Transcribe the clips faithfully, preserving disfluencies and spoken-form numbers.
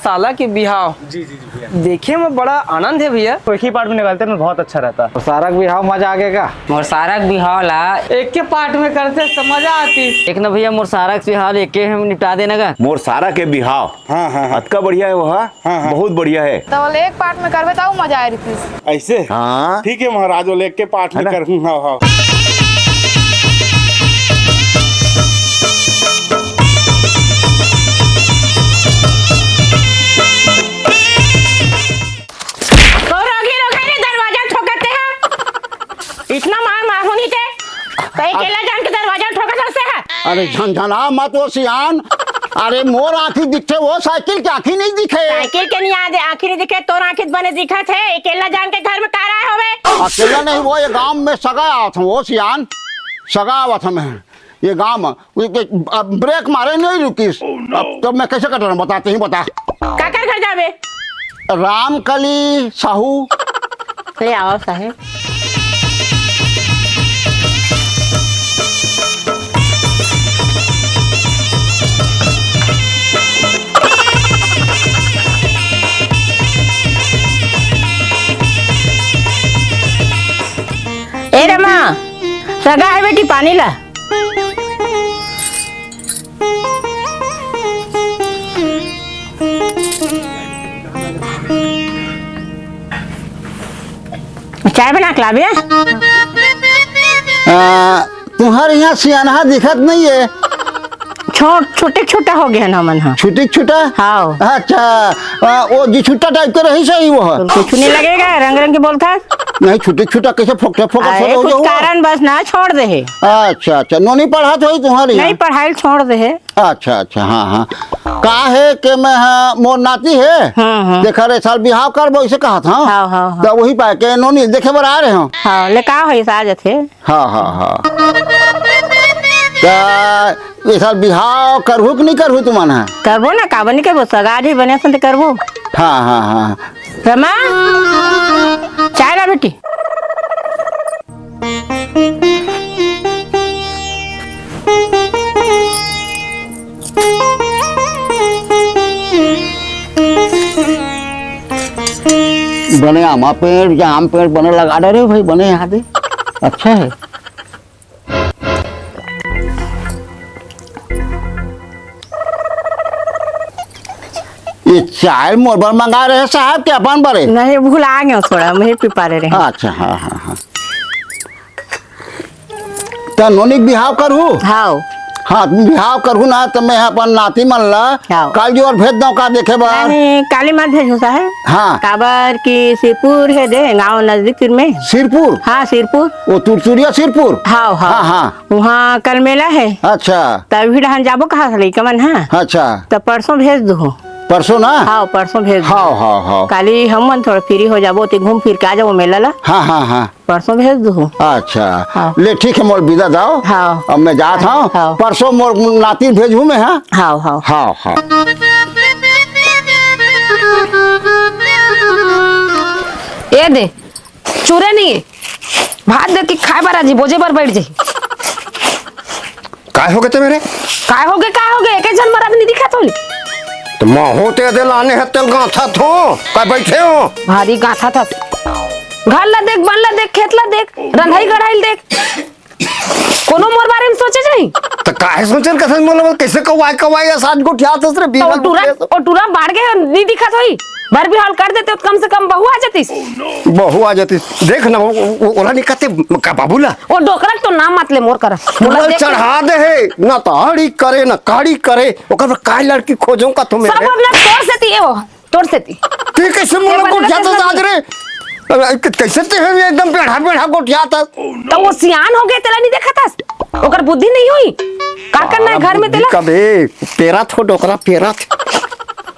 साला के बिहाव। जी, जी, जी, भैया। देखे में बड़ा आनंद है भैया। तो एक ही पार्ट में निकालते ना, बहुत अच्छा रहता। और सारा के बिहाव मजा आ गया का? मोर सारा के बिहाव ला एक के पार्ट में करते तो मजा आती। एक ना भैया, मोर सारा के बिहाव एक के हम निपटा देना का। मोर सारा के बिहाव। हाँ, हाँ, हाँ। अतका बढ़िया है वो, हाँ? हाँ, हाँ। बहुत बढ़िया है। तो बोले एक पार्ट में करबे तो मजा आए रहीतिस। ऐसे? हाँ। ठीक है महाराज, बोले एक के पार्ट है में ना? करहूँ, हाँ, हाँ। तो रोगी रोगा रे दरवाजा ठोकते हैं। इतना मार मार होनी ते। कहीं अकेला जान के दरवाजा ठोकत हस ते है। अरे झनझना मत वो सियान। अरे मोर आँखी दिखथे, वो साइकिल के आँखी नहीं दिखे। साइकिल के नहीं आँखी नहीं दिखे, तोर आँखी बने दिखत है। अकेला जान के घर में का रहा होवे? अकेला नहीं, वो ये गांव में सगा आवत हम, वो सियान। सगा आवत हम ये गांव में। वो के, अब ब्रेक मारे नहीं रुकिस। अब तो मैं कैसे कट रहा हूँ, बताते ही बता। काकर घर जावे? रामकली साहू। ले आओ साहेब। ए रमा, सगा है बेटी, पानी ला। चाय बना के लाबे। आ, तुम्हारे यहाँ सियानहा दिखत नहीं है। छोट, छोटे छोटा हो गया ना मन हा। छुट्टी छुट्टा? हाँ। अच्छा, आ, वो जी छुट्टा टाइप के रही सही वो है। कुछ नहीं लगेगा, रंग रंग के बोलता। नहीं, छुट्टी छुट्टा कैसे फोकटे फोकट अरे, हो कुछ जाओ? कारण बस ना छोड़ दे है। अच्छा, अच्छा, नोनी पढ़त होई तुम्हारे यहाँ? नहीं, पढ़ाई छोड़ दे है। अच्छा, अच्छा, हाँ, हाँ। का है कि मैं, हाँ, मोर नाती है। हाँ, हाँ। देखा रे, साल बिहाव करबो, इसे कहा था। हाँ, हाँ, हाँ। तो वही पाए के नोनी देखे बर आ रहे हो। हाँ, ले का होई, आ जथे। हाँ, हाँ, हाँ। का ये साल बिहाव करहू कि नहीं करहू तुमन ह? करबो ना, काबर नहीं करबो, सगा जी बने असन ते करबो। हाँ, हाँ, हाँ। रमा, चाय ला बेटी। बने आमा पेड़, जाम पेड़ बने लगा डरे भाई, बने यहाँ दे। अच्छा है। ये चाय मोर बर मंगा रहे साहब के अपन बरे? नहीं, भुला गए थोड़ा, मैं पी पा रहे हैं। अच्छा, हाँ, हाँ, हाँ। त नोनी के बिहाव करहू? हाव। हाँ, बिहाव करहू ना, त मैं अपन नाती मन ला हाव। काल जोर भेज दऊं का देखे बर? नहीं, काली मत भेजो साहब। हाँ। काबर कि सिरपुर है दे, गांव नजदीक सिर में। सिरपुर? हाँ, सिरपुर। वो तुरतुरिया सिरपुर? हाव, हाव। हाँ, हाँ। वहाँ कल मेला है। अच्छा। तभी डहान जाबो कहा था लइका मन, हाँ। अच्छा। त परसों भेज दो। परसों ना? हाँ, परसों भेज दो। हाँ, हाँ, हाँ। काली हम मन थोड़ा फ्री हो जाबो, ते घूम फिर के आ जाबो मेला ला। हाँ, हाँ, हाँ। परसों भेज दो। अच्छा। हाँ। ले ठीक है, मोर विदा दाओ। हाँ। अब मैं जात हूँ। हाँ। परसों मोर नाती भेजहूँ मैं, हाँ? हाँ, हाँ। हाँ, हाँ। ये दे, चूरे नहीं है। भात दे के खाए बर आ जी, बोझे बर बैठ जाई। काय हो गए ते मेरे? काय हो गए, काय हो गए? एक झन मरद नहीं दिखा तो। तो माँ होते दे लाने है तेल गांथा थो। काय बैठे हो? भारी गांथा था। घर ला देख, बन ला देख, खेत ला देख, रंधाई गढ़ाई ला देख। कोनो मोर बारे में सोचे नहीं। तो काहे सोचन कसन मोला कैसे कवाय कवाय या सात गोठिया तो रे तो बीना टूरा, गोठिया तो। ओ टूरा बाढ़ गए नहीं दिखा तो ही। बर बिहाव कर देते तो कम से कम बहू आ जातीस। बहू आ जातीस। देख ना, वो, वो, वो, ओला नहीं कहते का बाबू ला। वो डोकरा के तो नाम मत ले मोर करा। मोला मोला देख चढ़ा दे है, ना ताड़ी करे, ना काड़ी करे। ओकर बर काय लड़की खोजो का तुम्हें? सब अपना तोर से दिए वो, तोर से दी। ते कैसे मोला ये गोठिया तो बंदा आज रे? अरे, कै-, कैसे ते है एकदम पेढ़ा, पेढ़ा गोठिया था? तो वो सियान हो गए, तेला नहीं देखा था? ओकर बुद्धि नहीं हुई? का करना है घर में तेला? कबे पेरा थो डोकरा, पेरा थो।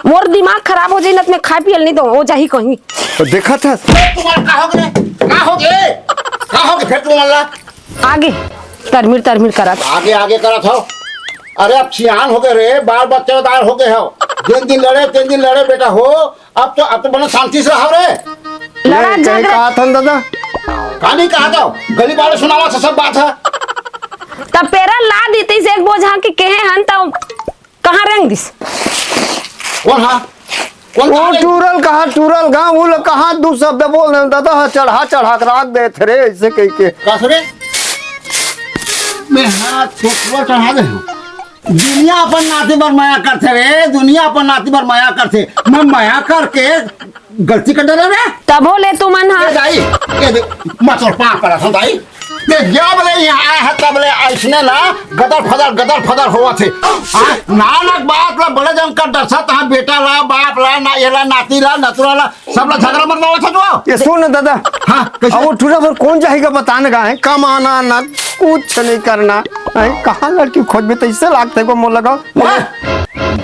मोर दिमाग खराब हो जाई, न त मैं खाए पियल नहीं दो, वो जाही कहीं। तो देखा था। ए, तुम्हारा का हो गए? का हो गए? का हो गए फिर तुम्हारा? आगे तरमिर तरमिर करत। आगे, आगे करत हो। अरे, अब सियान हो गए रे, बाल बच्चेदार हो गए हो। दिन दिन लड़े, दिन दिन लड़े, बेटा हो। अब तो, अब तो बड़ा शांति से रहो रे। लड़ा नहीं, कहीं झगड़ा। कहा था न दादा? का नहीं कहा था? गली वाले सुनावा से सब बात है। तब पेरा ला दी तीस एक बोझा के कहे हन, तब कहाँ रेंग दिस? कौन हा? कौन वो चढ़ा दे? टूरल कहाँ, टूरल गाँव, वो लोग कहाँ दू शब्द बोल रहे हैं, दादा, हाँ, चढ़ा, चढ़ा के रख देथे रे, ऐसे कह के। का रे? मैं हाथ को ऊपर चढ़ा दे हूँ। दुनिया अपन नाती बर मया करथे रे, दुनिया अपन नाती बर मया करथे। मैं मया करके गलती कर डरे रे। तभो ले तुमन हा। ए दाई, ए दे, मैं तोर पाँव पड़त हूँ दाई। ते जब ले यहाँ आए है, तब ले ऐसने ना गदर फदर, गदर फदर होवत हे। हाँ, नानक बात ला बड़े जन कर डरसा तहाँ बेटा ला, बाप ला, ना ये ला, नाती ला, नतुरा ला, सब ला झगड़ा मरवावत हे तो। ये सुन ना दादा। हाँ, कैसे? अब वो टूरा भर कौन जाएगा बताने का है? कमाना ना, कुछ नहीं करना है। कहाँ लड़की खोजबे तो इससे लागथे को मोर लगा। हाँ?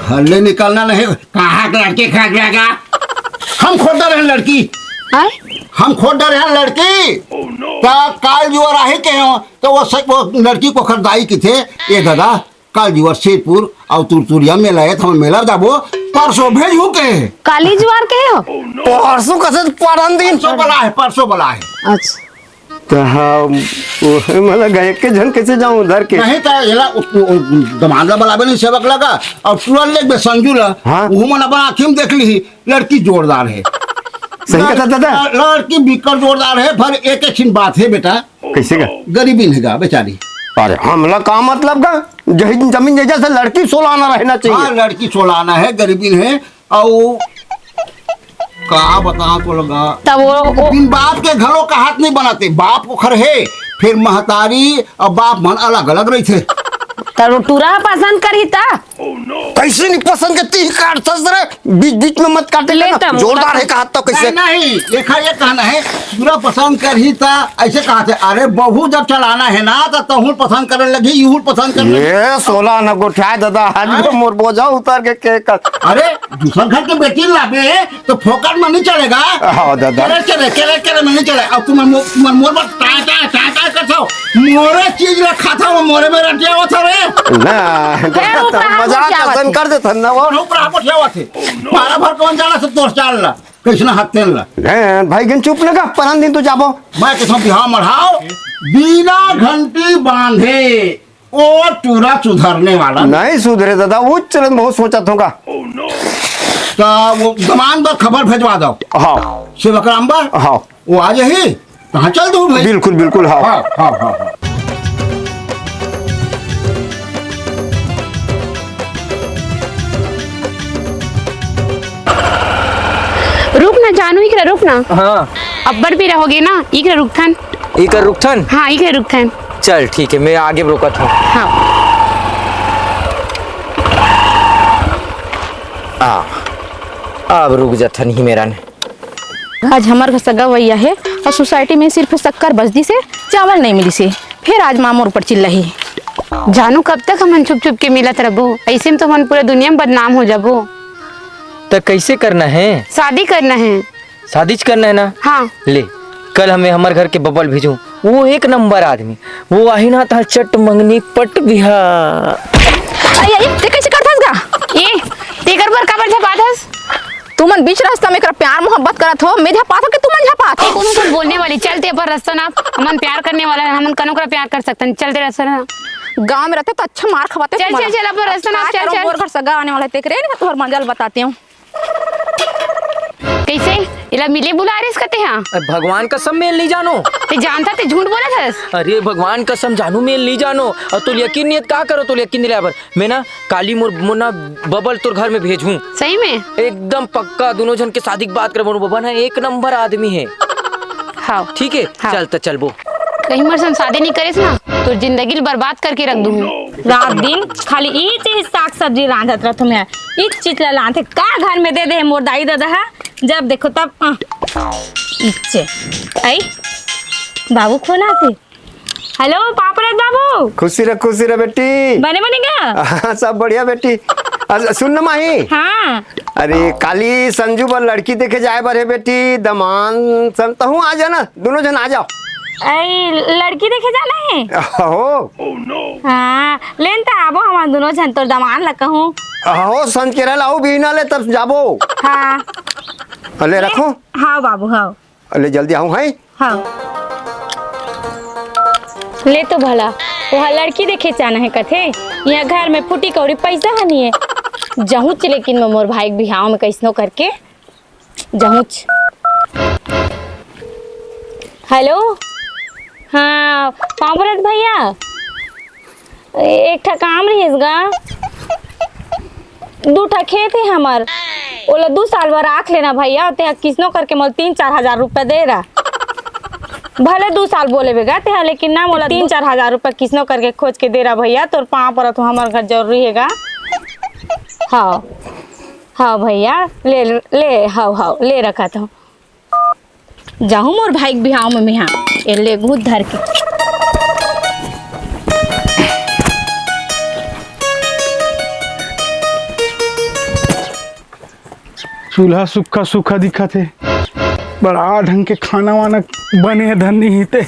घर ले निकलना नहीं, कहाँ के लड़की खोज लेगा? हम खोज रहे हैं लड़की। आय? हम खोज रहे हैं लड़की। तो काल जुवर आही के हो, तो वो सच, वो लड़की को खरीदाई की थे। ये दादा, काल जुवर सिरपुर और तुरतुरिया मेला है, तो हम मेला जाबो, परसों भेजू के। काली जुवर के हो? परसों कसे पढ़न दिन? परसों वाला है, परसों वाला है। अच्छा। तो हाँ, वो, मतलब, गए के झन कैसे जाऊं उधर के? नहीं तो एला उ, उ, उ, दमांद ला बलाबे नहीं सेवक लगा, और टूरा लेगबे संजू ला, हाँ। वो मन अपन आँखी में देख ली, लड़की जोरदार है। सही कहा दादा। लड़-, लड़की बिकर जोरदार है, पर एक एक छिन बात है बेटा। कैसे का? गरीबी नहीं गा बेचारी। अरे, हमला का मतलब का? जही जमीन जैसा से लड़की सोलाना रहना चाहिए। हाँ, लड़की सोलाना है, गरीबी है, अउ का बता तो लगा। तब वो, वो बिन बाप के घलो का हाथ नहीं बनाते, बाप को खर है, फिर महतारी और बाप मन अलग-अलग रहिथे। तब वो टूरा ह पसंद करही ता? कैसे नहीं पसंद करती ही काट सस रे, बीच-बीच में मत काटे ले ना। तब जोरदार है कहा तो कैसे? नहीं, नहीं, देखा ये कहना है, टूरा पसंद करही ता, ऐसे कहा थे, अरे बहू जब चलाना है ना, तो तहूँ पसंद करे लगी, यूँ पसंद करे लगी। ये सोला न गोठाए दादा, आज हाँ? मोर बोझा उतर के, के कर। अरे, दूसर घर के बेटी लाबे, तो फोकट में नहीं चलेगा। हाँ, दादा। करे, करे, करे, करे में नहीं चले। अब तुम मो-, तुम मोर पर टाय, टाय, टाय, टाय करथो। मोरे चीज ला खाथो, मोरे में रटिया होथो रे। ना, खैर, वो दादा, कहाँ मजाक गोठियावत असन हे? कर देथन ना वो। ऊपर आप गोठियावत हे। मारा भर कौन जाना सब दोस्त चाल ला। कैसना हाथ तेल ला। ना, भाई गन चुप ना का, परन दिन तो जाबो। मैं किसों बिहाव मढ़ाओ, बिना घंटी बांधे। ओ टूरा सुधरने वाला। नहीं सुधरे दादा, वो चलन बहुत सोचा थोगा। तो वो दमान बर खबर भेजवा दो। हाँ। सेवक राम बर? हाँ। वो आ जाही? कहाँ चल दूँ भाई? बिल्कुल, बिल्कुल, हाँ। हाँ, हाँ, हाँ, हाँ। रुक ना जानू, इकरा रुक ना। हाँ। अब्बड़ बेरा होगे ना, इकरा रुकथन। इकर रुकथन? हाँ, इकरा रुकथन। चल ठीक है, मैं आगे रुकत हूँ। हाँ। आ, अब रुक जथन ही मेरा ने। आज हमर घर सगा वैया हे और सोसाइटी में सिर्फ शक्कर बच दिस हे, चावल नहीं मिलिस हे। फिर आज माँ मोर ऊपर चिल्लाही। जानू कब तक हमन छुप छुप के मिलत रहबो? ऐसे में तो हमन पूरा दुनिया में बदनाम हो जाबो। त कैसे करना है? शादी करना है। शादीच करना है ना? हाँ। ले, कल हमें हमर घर के बबल भेजू, वो एक नंबर आदमी, वो आही ना त चट मंगनी पट बिहा। अरे, अरे, ते कैसे करथस गा? ए, तेकर बर काबर झपाथस? तुमन बीच रास्ता में एकरा प्यार मोहब्बत करत हो, मैं झपाथों कि तुमन झपाथो? ए, कोनो कुछ बोलने वाली, चल ते अपन रास्ता ना, हमन प्यार करने वाला है, हमन कनो करा प्यार कर सकथन, चल ते रास्ता ना। गाँव में रहते तो अच्छा मार खवाते चल, तुमन। चल, चल, अपन रास्ता ना, का चल, करूँ, चल। मोर घर सगा आने वाला है, तेकरे और मंजल बताती हूँ। कैसे? इला मिले बुला रहे इसका ते हाँ? अरे भगवान कसम मेल नहीं जानो। ते जानता ते झूठ बोला था। अरे भगवान कसम जानू मेल नहीं जानो। और तू यकीन नहीं है, का करो तू यकीन दिला बर। मैं ना काली मोर, मोर ना बबल तोर घर में भेजूं। सही में? एकदम पक्का, दोनों जन के शादी की बात करबो। बबन है, एक नंबर आदमी है। हाँ। ठीक है, हाँ। चल त चलबो। कहीं मोर संग शादी नहीं करेस ना, तो जिंदगी ल बर्बाद करके रख दूँ। रात दिन खाली ई चीज साग सब्जी रांधत रहत मैं। ई चीज ला लांथे का घर में दे दे मोर दाई ददा हा। जब देखो तब, अ, इच्चे। आई, बाबू फोन आथे। हेलो, पापराज बाबू। खुशी रह, खुशी रह बेटी। बने बने का? हाँ, सब बढ़िया बेटी। अ, सुन ना माही। हाँ। अरे, काली संजू बर लड़की देखे जाए बर हे बेटी, दमान संग तहूँ आ जाना, दोनों जन आ जाओ। अरे, लड़की देखे जाना है? हो। हाँ, लेन त आबो हम दोनों जन तोर दमान ला कहूँ। हो, संज के रहल आऊ बिहना ले तब जाबो। हाँ। ले रखो। हाँ बाबू, हाँ। ले जल्दी आऊ, हैं? हाँ। ले तो भला, ओहा लड़की देखे जाना है कथे, यहाँ घर में फूटी कौड़ी पैसा ह नहीं है। जहूँच लेकिन मैं मोर भाई के बिहाव में कइसनो करके जहूँच। हेलो, हाँ, पाँव परत भैया, एक ठा काम रहिस गा, दू ठा खेत हे हमर, ओला दू साल बर राख लेना भैया, तेहा किसनो करके मोला तीन चार हजार रुपया दे रहा। भले दू साल बोले बेगा तेहा, लेकिन ना मोला तीन चार हजार रुपया किसनो करके खोज के दे रहा भैया, तोर पाँव परत हो, हमर घर जरूरी हे गा। हाँ, हाँ भैया, ले, ले, हाँ, हाँ, ले रखत हो। जाहूँ मोर भाई के बिहाव में मेहा, ए ले घूत धर के। चूल्हा सुक्खा सुक्खा दिखत हे, बड़ा ढंग के खाना वाना बने हे धन्नी ही ते।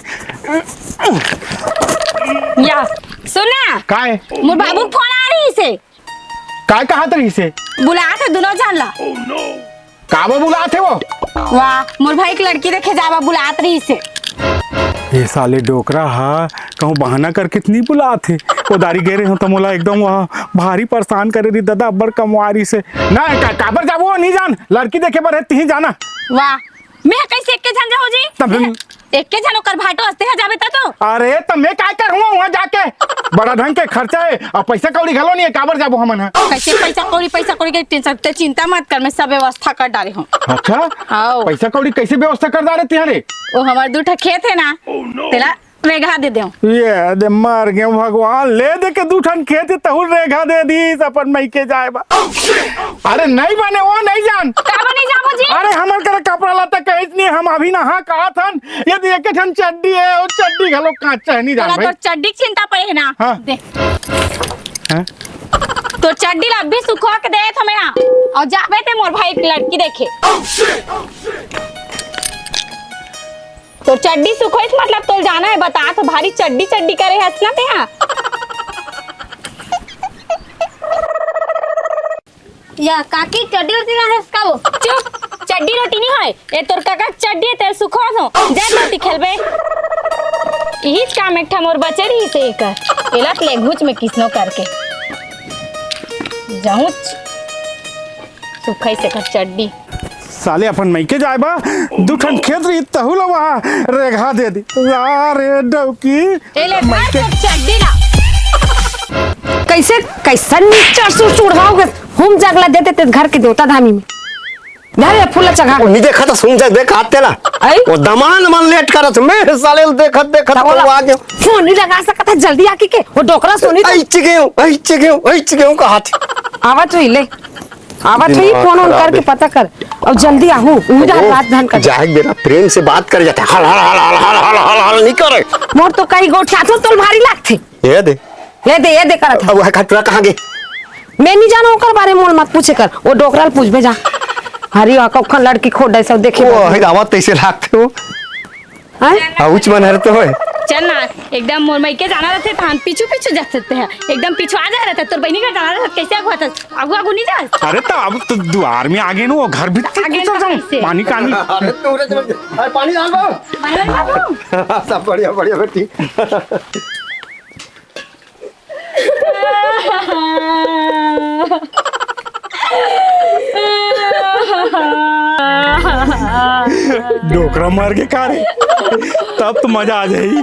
या, सुन ना। काय? मोर बाबू के फोन आ रहिसे। काय कहत रहिसे? बुलात हे दुनों झन ला। काबर बुलात हे वो? वाह, मोर भाई के लड़की देखे जावा बुलात रहिसे। ये साले डोकरा हा कहूँ बहाना करके त नहीं बुलात हे। वो दारी गे रहे हो त मोला एकदम वहाँ भारी परेशान करे रही दादा, अब्बड़ कमवारी से। ना, का, काबर जाबो, नहीं जान, लड़की देखे बर हे, तिही जाना। वाह, मैं कइसे एक्के झन जाहूँ जी? तब मैं एक्के झन ओकर भाटो हंसते हैं जाबे त तो। अरे, त मैं काय करहूँ वहाँ जाके? बड़ा ढंग के खर्चा हे, अउ पैसा कौड़ी घलो नहीं हे, काबर जाबो हमन ह? कइसे पैसा कौड़ी, पैसा कौड़ी के टेंशन, ते चिंता मत कर, मैं सब व्यवस्था कर डारे हूँ। अच्छा? आओ। पैसा कौड़ी कइसे व्यवस्था कर डारे तिहारे? वो हमर दू ठा खेत हे ना, तेला रेगहा दे देव। ये दे मर गए भगवान, ले दे के दू ठन खेत हे, तहू रेगहा दे दीस अपन मइके जाए बा। अरे नहीं बने, वो नहीं जान। काबर नहीं जाबो जी? अरे हमर करा कपड़ा लत्ता कहीं नहीं, हम अभी नहा कहा थन, यदि एक ठन चड्डी हे, वो चड्डी घलो कांच हे, नहीं जान तोला भाई। तोर चड्डी के चिंता पड़े हे ना? हाँ। दे। हाँ? तोर चड्डी ला अभी सुखवा के दे थो मैं, हाँ। अउ जाबे ते मोर भाई के लड़की देखे। तोर चड्डी सुखोइस मतलब तोल जाना हे, बता तो भारी चड्डी चड्डी करे हस ना ते, हाँ। या काकी, चड्डी रोटी ना हस का वो? चुप, चड्डी रोटी नहीं होय, ये तोर काका के चड्डी हे, तेल सुखो सो, जा धोती खेलबे। यही काम एक ठा मोर बचे रहिसे एकर, एला त ले घुच में किसनो करके। जाऊच, सुखई से कर चड्डी। साले अपन मइके जाए बा, दू ठन खेत रही तहू ला वहाँ रेगहा दे दी। अरे डौकी, ए ले, धर मइके तोर चड्डी ला। कइसे, कइसन नीचा सुर सुढ़ाओगे? हम जगला देते ते घर के देवता धामी में। धर ये फूल चघा। ओ, नहीं देखा तो सुन जा, देख हाथ तेला। आई? वो दमान मन लेट करत, मैं साले ल देखत, देखत तब तो बोला, आ गयो। फोन नहीं लगा सकत हे, जल्दी आके के, वो डोकरा सुनी तो। ऐच गयो, ऐच गयो, ऐच गयो कहा थे। आवत हुई ले, आवत हुई, दिमाग फोन ऑन खराब करके है। पता कर। अब जल्दी आहू, उम्मीद है अबे, रात धन कर। जाए बेरा प्रेम से बात कर जाता है। हल, हल, हल, नहीं करे। मोर तो कई गोठिया तो तोल भारी लागथे। ये दे। ये दे, ये दे करत हे। अब वह खटरा कहाँ गे? मैं नहीं जानो ओकर बारे में, मोल मत पूछे कर। वो डोकरा ल पूछबे जा। हरी वहाँ कखन लड़की खोज डे सब देखे वो बर। है दावत तैसे लागते हो। हैं? हाँ, उच मन हर तो होय। चल ना, एकदम मोर मइके जाना रहते, त हम पीछू पीछू जा सकते हैं। एकदम पीछू आ जा रहते, तोर बहिनी का जाना रहते, कैसे अगुआ था? अगुआ अगु नहीं जा। अरे तो अब तो दुआर में आगे नु, वो घर भीतर आगे घुस जाऊं। कैसे? पानी कानी। अरे तू रे, अरे पानी डाल बाबू। पानी डाल बाबू। सब बढ़िया, बढ़िया बेटी। डोकरा मर गे का रे? तब तो मजा आ जाही।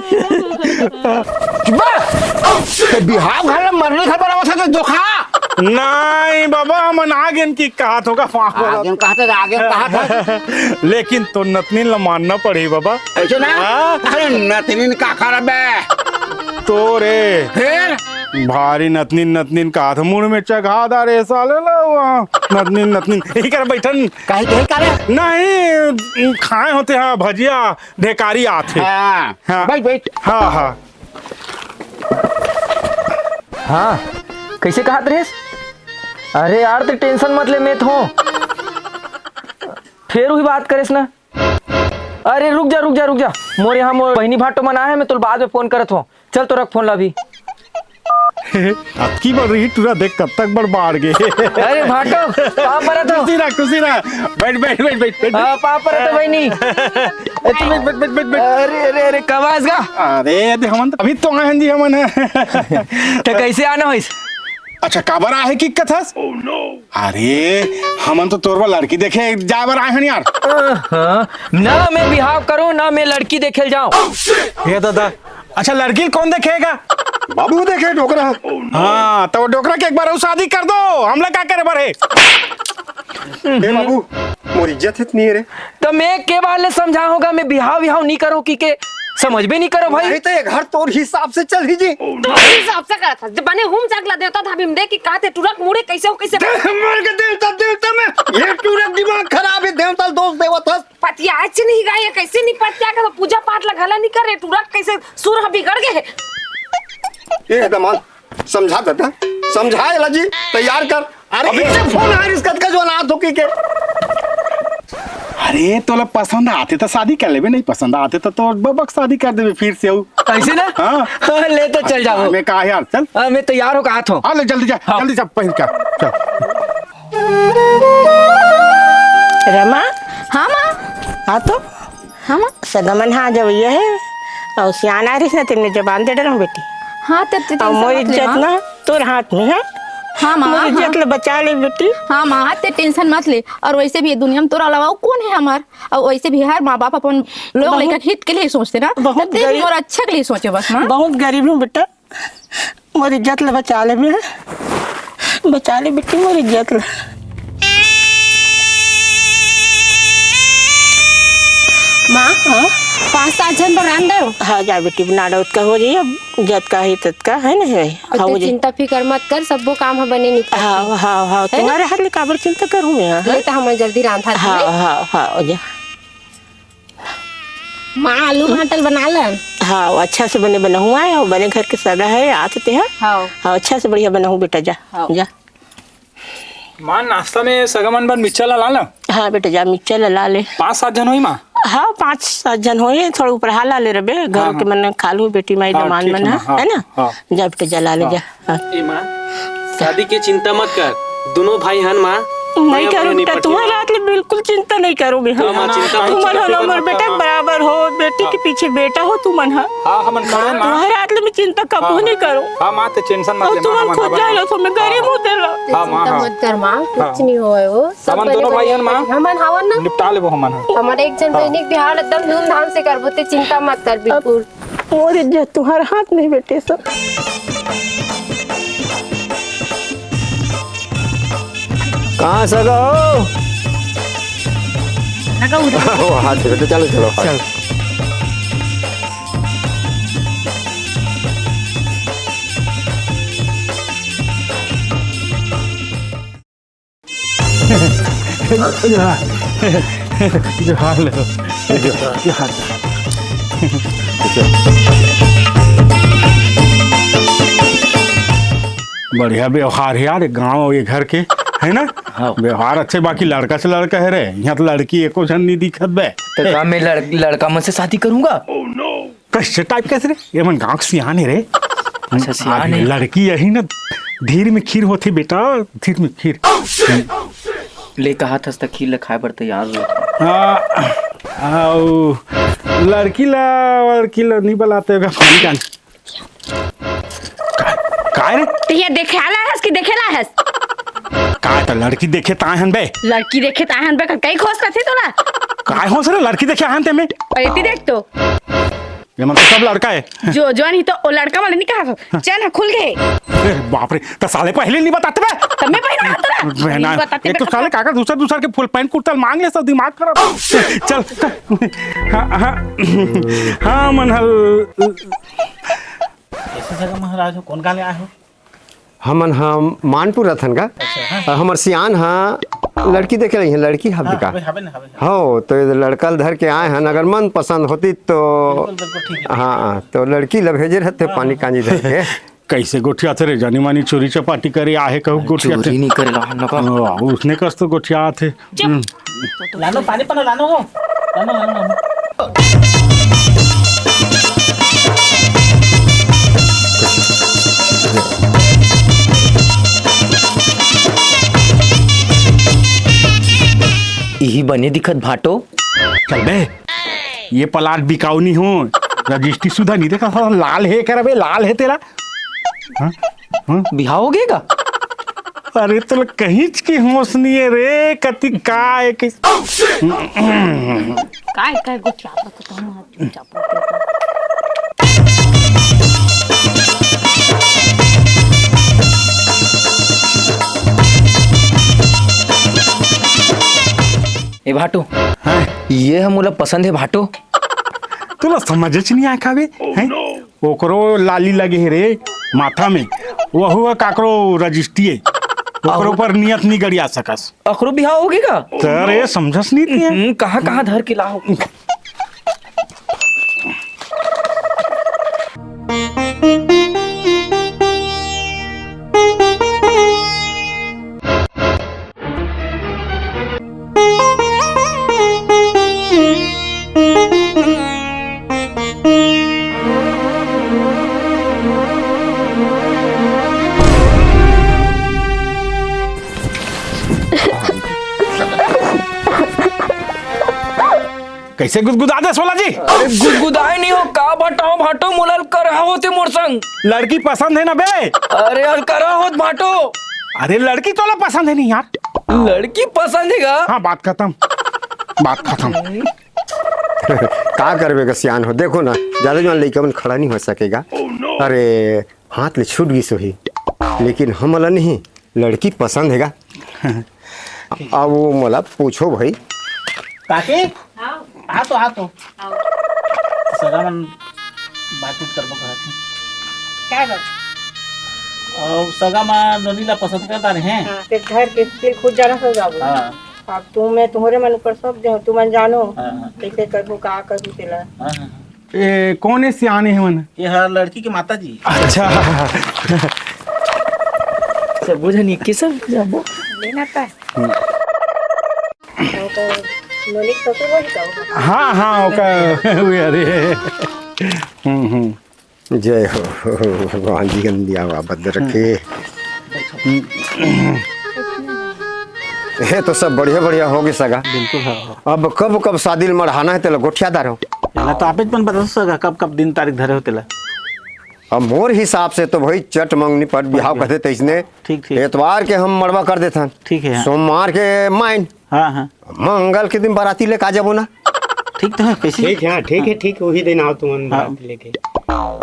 बस! ते बिहाव घर में मरने घर पर आवत हे तो धोखा। नहीं बाबा, हमन आगेन कि कहा थोका पाँव परत। आगेन कहा थे, आगेन कहा थे। लेकिन तो नतनीन ला मानना पड़ही बाबा। ऐसे ना? हाँ? अरे नतनीन का करबे? तो रे। फिर? भारी नतनीन, नतनीन कहा था, मुड़ में चघा दा रे साले ला, वहाँ नतनीन, नतनीन। यही कर बैठन। काहे, काहे करे? नहीं, खाए होते हैं भजिया, ढेकारी आथे। हाँ। हाँ। बैठ, बैठ। हाँ, हाँ। हाँ, कैसे कहात रहिस? अरे यार, ते टेंशन मत ले, मैं तो हूँ। फेर वही बात करेस ना। अरे रुक जा, रुक जा, रुक जा। मोर यहाँ मोर बहिनी भाटो मन आए हे, मैं तोल बाद में फोन करत हूँ। चल तो रख फोन ला अभी। अतकी बड़ रही टूरा देख कब तक बड़ बाढ़ गे। अरे भाटो, पाँव परत हो। खुशी रह, खुशी रह। बैठ, बैठ, बैठ, बैठ, बैठ। हाँ, पाँव परत हो बहिनी। ए, तू बैठ, बैठ, बैठ, बैठ, बैठ। अरे, अरे, अरे, कब आस गा? अरे, अरे, हमन तो अभी तो आए हैं जी, हमन। तो कैसे आना होइस? अच्छा, काबर आहे कि कथस? अरे, हमन तो तोर बर लड़की देखे जाए बर आए हन यार। अहं, ना मैं बिहाव करूं, ना मैं लड़की देखे ल जाऊं। हे दादा, अच्छा, लड़की ल कौन देखेगा? बाबू देखे डोकरा। हाँ, तो डोकरा के एक बार अउ शादी कर दो, हमला का करे बर हे? ए बाबू, मोर इज्जत हे त नहीं हे रे। तो मैं के बार ले समझा होगा, मैं बिहाव विहाव नहीं करूं कि के, समझ भी नहीं करो भाई। नहीं तो ये घर तोर हिसाब से चल ही जी। तोर हिसाब से करत हस। जब बने हूम जाग ला देवता धाबी में दे कि काते टुरक मुड़े कैसे हो, कैसे दे मर के देवता, देवता में ये टुरक दिमाग खराब हे, देवता ल दोष देवत हस। पतिया आज नहीं गाय, कैसे नहीं पतिया का तो पूजा पाठ ला घला नहीं करे, टुरक कैसे सुर ह बिगड़ गए हे। ए दमाल, समझा दादा, समझा एला जी, तैयार कर। अरे अभी इसे फोन आ रिस कतका जो अनाथ हो की के। अरे तोला पसंद आते तो शादी कर लेबे, नहीं पसंद आते तो तोर बबक शादी कर देबे फिर से। अउ कैसे ना? हाँ। हाँ, ले तो चल जाओ। मैं कहा यार, चल। हाँ, मैं तैयार हो कहा थो। हाँ, ले जल्दी जा, हाँ। जल्दी जा, पहन कर चल। रमा। हाँ माँ। हाँ तो। हाँ माँ। सगा मन हा जवइया हे, अउ सियान आ रहिस ना, तेन में जबान दे डरहूँ बेटी। हाँ, ते, ते अउ tension मोर मत ले, इज्जत माँ। ना तोर हाथ में हे। हाँ, माँ, मोर हाँ। इज्जत ले बचा ले बेटी। हाँ, माँ, ते tension मत ले। अउ वैसे भी ये दुनिया में तोर अलावा अउ कौन हे हमार? अउ वैसे भी हर माँ बाप अपन लोग बहुत, लइका हित के लिए सोचते ना, बहुत तब ते भी गरीब, मोर अच्छा के लिए सोचे बस, माँ। बहुत गरीब हूँ बेटा। मोर इज्जत ल बचा ले बे, बचा ले बेटी मोर इज्जत ल। माँ, हाँ? पाँच सात झन बर रांध दो। हाँ, जा बेटी, बना लो, ओतका हो जाई, अब जतका हे ततका, है ना, है? अउ हाँ, ते हो जाई। चिंता फिकर मत कर, सब्बो काम ह बने निपट हाँ, हाँ, हाँ, है ना? तुम्हारे हाथ ले काबर चिंता करूँ मैं, हाँ? ले तो हम जल्दी रांधा हाँ, हाँ, हाँ, हो जा। माँ, आलू भांटल बना लन। हाँ, अच्छा से बने बनाहूँ आय, अउ बने घर के सगा हे, आत ते ह। हाँ। हाँ, अच्छा से बढ़िया बनाहूँ बेटा, जा, हाँ। जा। माँ, नाश्ता में सगा मन बर मिक्सचर ला ला ना। हाँ बेटा, जा मिक्सचर ला, ला ले। पाँच सात झन होही माँ? हाँ, पाँच सात झन होही, थोड़ा ऊपर हाला ले रबे, घर हाँ, के हाँ। मन खा लू, बेटी माई हाँ, दमान ठीक मन हे ह, माँ, हाँ, है ना? हाँ। जा बेटा, जा ला ले, हाँ। जा। हाँ। ए माँ, शादी के चिंता मत कर, दोनों भाई हन माँ। नहीं करूँ बेटा, तुम्हारे हाथ ले बिल्कुल चिंता नहीं करूँ मैं। हाँ माँ, चिंता मत तुम्हारे कर। हमर बेटा के बराबर हो, बेटी के पीछे बेटा हो तुमन हा। हाँ, हमन खड़े माँ। तुम्हारे हाथ ले मैं चिंता कबो नहीं करूँ। हाँ माँ, ते tension मत ले माँ, तुमन खुद जान लो, मैं गरीब हूँ तेरा। हाँ माँ, चिंता मत कर माँ, कुछ नहीं होए वो। सब हमन दोनों भाई हन माँ। हमन हवन ना। निपटा लेबो हमन ह। हमर एक झन बहिनी के बिहाव एकदम धूमधाम से करबो, ते चिंता मत कर बिल्कुल। मोर इज्जत तुम्हारे हाथ में बेटे सब। कहाँ सगा हो? वो हाथ से बेटे, चलो, चलो, हाथ। चल। जोहार। जोहार लो। जोहार। बढ़िया व्यवहार हे यार, गांव ये घर के, है ना? हाँ। व्यवहार अच्छे, बाकी लड़का से लड़का हे रे, यहाँ तो लड़की एको झन नहीं दिखत बे। तो का मैं लड़-, लड़का मन से शादी करूंगा? कैसे टाइप कैसे रे? ये मन गांव के सियान हे रे। अच्छा, सियान हे। लड़की यही ना, धीर में खीर होथे बेटा, धीर में खीर। ले कहा थस त खीर ल खाए बर तैयार हो। आ, आ, ओ, लड़की ला, लड़की ला नहीं बुलाते होगा, पानी का। का, काय रे? ते ये देखे आला हस कि देखे ला हस? काय त लड़की देखे ताय हन बे? लड़की देखे ताय हन बे, कई खोस कथे तोला? काय होस रे, लड़की देखे आय हन ते में? एती देख तो। ये मन तो सब लड़का हे। जो, जवान ही तो ओ लड़का वाले नहीं कहा। चैन ह खुल गए। अरे बाप रे, त साले पहले नहीं बताते बे। तब मैं पहले कहा तोला। बहना, नहीं बताते एक तो बे। साले काकर दूसर दूसर के फुल पैंट कुर्ता मांग ले, सब दिमाग खराब। चल, चल। हाँ, हाँ। हाँ, मन हल। कैसे जगह महाराज हो, कौन गाँव ले आए हो? हमन ह मानपुर रथन का। अच्छा, हाँ। अ, हमर सियान ह लड़की देखे रही है, लड़की हब हाँ, का। हवे, हवे ना, हवे, हवे। हो, तो ये लड़का ल धर के आए हन, अगर मन पसंद होती तो। बिल्कुल, बिल्कुल, ठीक है। हाँ, तो लड़की ल भेजे रहते हाँ, पानी हाँ। कांजी धर के। कैसे गोठियाथे रे, जानी मानी चोरी चपाटी करे आहे कहू गोठियाथे। चोरी नहीं करे रहन का। हाँ, उसने कस तो गोठियाथे। चुप। हम्म। लानो, पानी पना लानो हो। लानो, लानो, लानो। इही बने दिखत भाटो। चल बे, ये प्लाट बिकाऊ नहीं हो, रजिस्ट्री सुधा नहीं देखा, साला लाल हे करबे, लाल हे तेला। हाँ? हाँ? बिहाव हो गए का? अरे, तोला कहींच के होश नहीं है रे, कति का है कि काय काय गोठियावत हूँ, चुपचाप रहो। ए भाटो, हाँ। ये हम मोला पसंद है भाटो। तोला समझच नहीं आय का बे, हैं? ओकरो लाली लगे हे रे माथा में, वहू ह काकरो रजिस्ट्री हे, ओकरो अहो। पर नियत नहीं गड़िया सकस। अकरो बिहाव होगे का? त रे समझस नहीं तिया। हम्म, कहाँ कहाँ धर के लाओ। कैसे गुदगुदा देस भोला जी? अरे गुदगुदाए नहीं हो का, भाटो भाटो मोला अलकरहा होत हे मोर संग। लड़की पसंद है ना बे? अरे अलकरहा होत भाटो। अरे लड़की तोला पसंद है नहीं यार। लड़की पसंद है का? हाँ, बात खत्म, बात खत्म। का करबे गा सियान हो, देखो ना, ज्यादा जवान लइका मन खड़ा नहीं हो सकेगा। अरे हाथ ले छूट गिस होही, लेकिन हमला नहीं, लड़की पसंद है गा। अब वो मोला पूछो भाई। काकी? हाँ। आ तो, आ तो। आओ। सगा मन बातचीत करबो कहत हे। क्या बात? और सगा मन नोनी ला पसंद करता रहे हैं। हाँ, फिर घर के फिर खुद जाना हो जाबो। हाँ। अब तुम, मैं तुम्हारे मन ऊपर सौंप दे हूँ, तुमन जानो हाँ, हाँ। कैसे करबो, का करबो तेला। हाँ, हाँ, हाँ। ए, कौन है सियाने हे मन? ये हर लड़की के माता जी। अच्छा। सब बुझे नहीं, के सब जाबो। लेना था। हम्म। तो, तो नोनी के ससुर वही का होगा? हाँ, हाँ, ओका हुए, अरे। हम्म, हम्म। जय हो, भगवान जी गंदिया बाबत रखे। ये तो सब बढ़िया बढ़िया हो गए सगा। बिल्कुल, हाँ, हाँ। अब कब कब शादी ल मढ़ाना है, तेला गोठिया दारो। ना तो आप ही मन बता सगा, कब कब दिन तारीख धरे हो तेला। अब मोर हिसाब से तो भाई चट मंगनी पट बिहाव कहते तैसने। ठीक, ठीक। एतवार के हम मड़वा कर देथन। ठीक है, हाँ। सोमवार के माइन। हाँ, हाँ। मंगल के दिन बाराती लेके आ जाबो ना। ठीक तो है, कैसे? ठीक है, ठीक है, ठीक है, वही दिन आओ तुमन हाँ। बाराती लेके।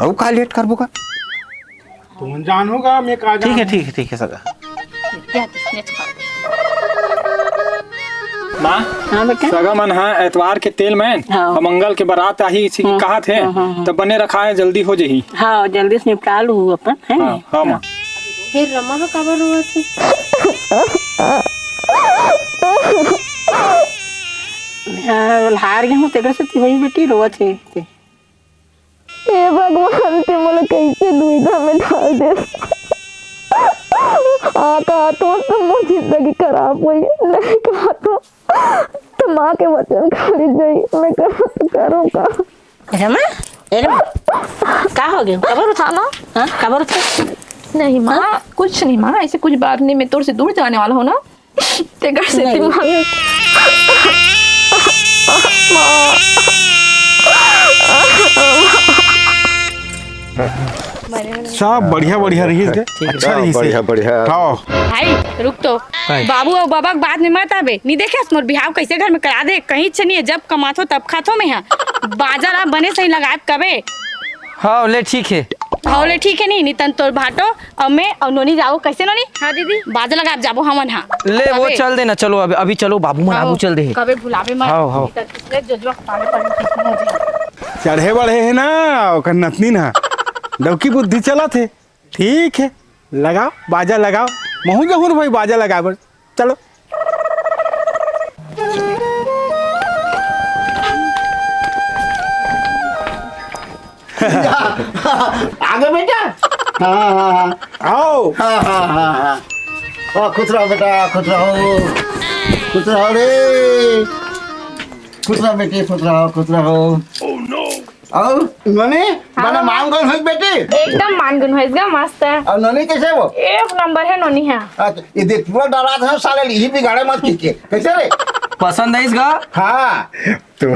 अउ का लेट करबो का? तुमन जान होगा, मैं का ठीक है, जान। ठीक है, ठीक है, सगा। माँ, हाँ बेटा। सगा मन हा एतवार के तेल में हाँ। और मंगल के बारात आही, इसी की हाँ, कहा थे, हाँ, हाँ, हाँ। तब बने रखा है, जल्दी हो जाही। हाँ, जल्दी से निपटा लू अपन, है हाँ, ना? हाँ, माँ। फिर रमा ह काबर रोवत हे? हाँ, हार गेहूँ तेकर से तिवई बेटी रोवत हे। हे भगवान, ते मोला कइसे दुविधा में डाल देस। हाँ, कहा तो, तो मोर जिंदगी खराब होई, नहीं कहा तो, तो माँ के वचन खाली जाई, मैं कहा तो करो का? रमा, ए रमा, का हो गया? काबर उठा ना? हाँ, काबर उठा? नहीं माँ, कुछ नहीं माँ, ऐसे कुछ बात नहीं, मैं तोर से दूर जाने वाला हूँ ना। तेकर सेती नहीं। माँ। सब बढ़िया बढ़िया रहिस गे। ठीक है। अच्छा सब रहिस हे। बढ़िया बढ़िया। हाँ। भाई, रुक तो। भाई। बाबू अउ बाबा के बात में मत आबे। नी देखे मोर बिहाव कैसे घर में करा दे, कहीं छे नहीं है, जब कमाथो तब खाथो मैं हा। बाजा ला बने सही लगाए कबे। हाँ, ले ठीक है। हाँ, ले ठीक है नहीं, नितन तोर भाटो अउ मैं अउ नोनी जाओ, कैसे नोनी? हाँ दीदी। बाजा लगा, अब जाबो हमन, हाँ। ले, वो कबे? चल देना, चलो, अभी, अभी चलो, बाबू मन हाँ, आगू चल दे। कबे भुलावे मत। हाँ, हाँ। नहीं तो दूसरे जोजवा के पाले पड़े, ठीक हो जाए। चढ़े बढ़े है ना, ओकर नतनी ना, डौकी बुद्धि चलत हे। ठीक है, लगाओ, बाजा लगाओ, महू जहूँ भाई बाजा लगाए बर। चलो। आगे बेटा। हाँ, हाँ, हाँ। आओ। हाँ, हाँ, हाँ, हाँ। हाँ, खुश रहो बेटा, खुश रहो। खुश रहो रे। खुश रहो बेटी, खुश रहो, खुश रहो। और नोनी, हाँ। बने मान गन होइस बेटी? एकदम मान गन होइस गा, मस्त है। और नोनी कैसे वो? एक नंबर है नोनी, हाँ। अच्छा, ये देख, पूरा डरा था साले, यही बिगाड़े मत ठीक है। कैसे रे? पसंद है इसका? हाँ। तो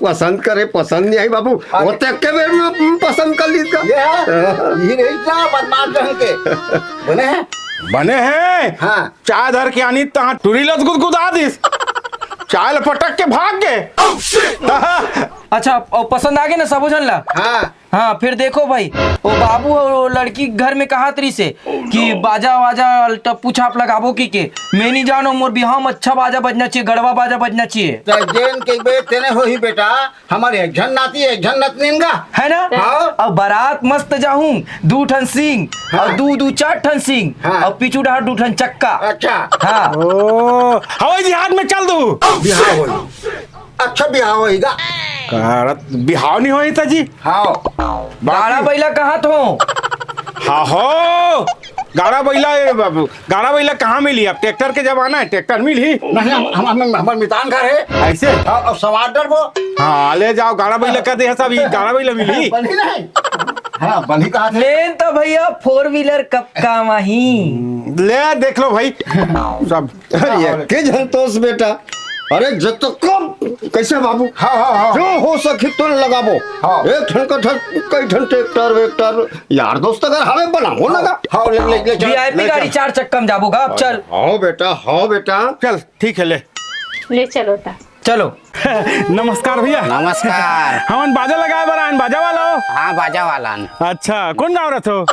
पसंद करे, पसंद नहीं आई बाबू। हाँ। वो तक के बेर में पसंद कर ली इसका। ये है, ये नहीं था बदमाश ढंग के। बने हैं? बने हे। हाँ। चाय धर के आनी, तहाँ टुरी लत गुदगुदा दिस। चाय ल पटक के भाग गे। अच्छा, अउ पसंद आ गे ना सबो झन ला? हाँ। हाँ, फिर देखो भाई, वो बाबू और लड़की घर में कहात रहिसे कि बाजा वाजा टप्पू छाप लगाबो कि के। मैं नहीं जानो, मोर बिहाव में अच्छा बाजा बजना चाहिए, गड़वा बाजा बजना चाहिए। त जेन कहिबे तेने होही बेटा, हमर एक झन नाती, एक झन नतनीन गा। है ना? हाँ। अब बारात मस्त जाहूं, दू ठन सींग, हाँ। और दू दू चार ठन सींग, हाँ। और पीछू डहार दू ठन चक्का। अच्छा। हाँ। ओ, हवाई जहाज में चल दू। बिहाव होही। अच्छा बिहाव होही गा। कारत बिहाव नहीं होही त जी। हाँ। गाड़ा बइला कहात हो। हाँ हो। गाड़ा बइला, ए बाबू, गाड़ा बइला कहाँ मिली? अब ट्रैक्टर के जमाना है, ट्रैक्टर मिली। नहीं, हम, हम, हम, हमर मितान घर है। ऐसे? हाँ, अब सवार डरबो। हाँ, ले जाओ, गाड़ा बइला कर दे, सब ये गाड़ा बइला मिली। बनी नहीं। हाँ, बनी कहा थे। लेन तो भैया, फोर व्हीलर कब काम आही? ले, देख लो भाई, सब। अरे, एक के झन तोस बेटा। अरे, जतको, कैसे बाबू? हाँ, हाँ, हाँ। जो हो सके तो लगाबो। हाँ। एक ठन का ठन, कई ठन ट्रैक्टर, वेक्टर, यार दोस्त अगर हवे बनाबो ना गा। हाँ, ले, ले, ले, चल, वीआईपी ले, गाड़ी चल। चार चक्का में जाबो गा, अब चल। हाँ बेटा, हाँ बेटा। चल, ठीक है, ले। ले चलो ता। चलो। नमस्कार भैया। नमस्कार। हमन बाजा लगाए बर आयन, बाजा वाला हो? हाँ, बाजा वाला हन। अच्छा, कौन गाँव रथो?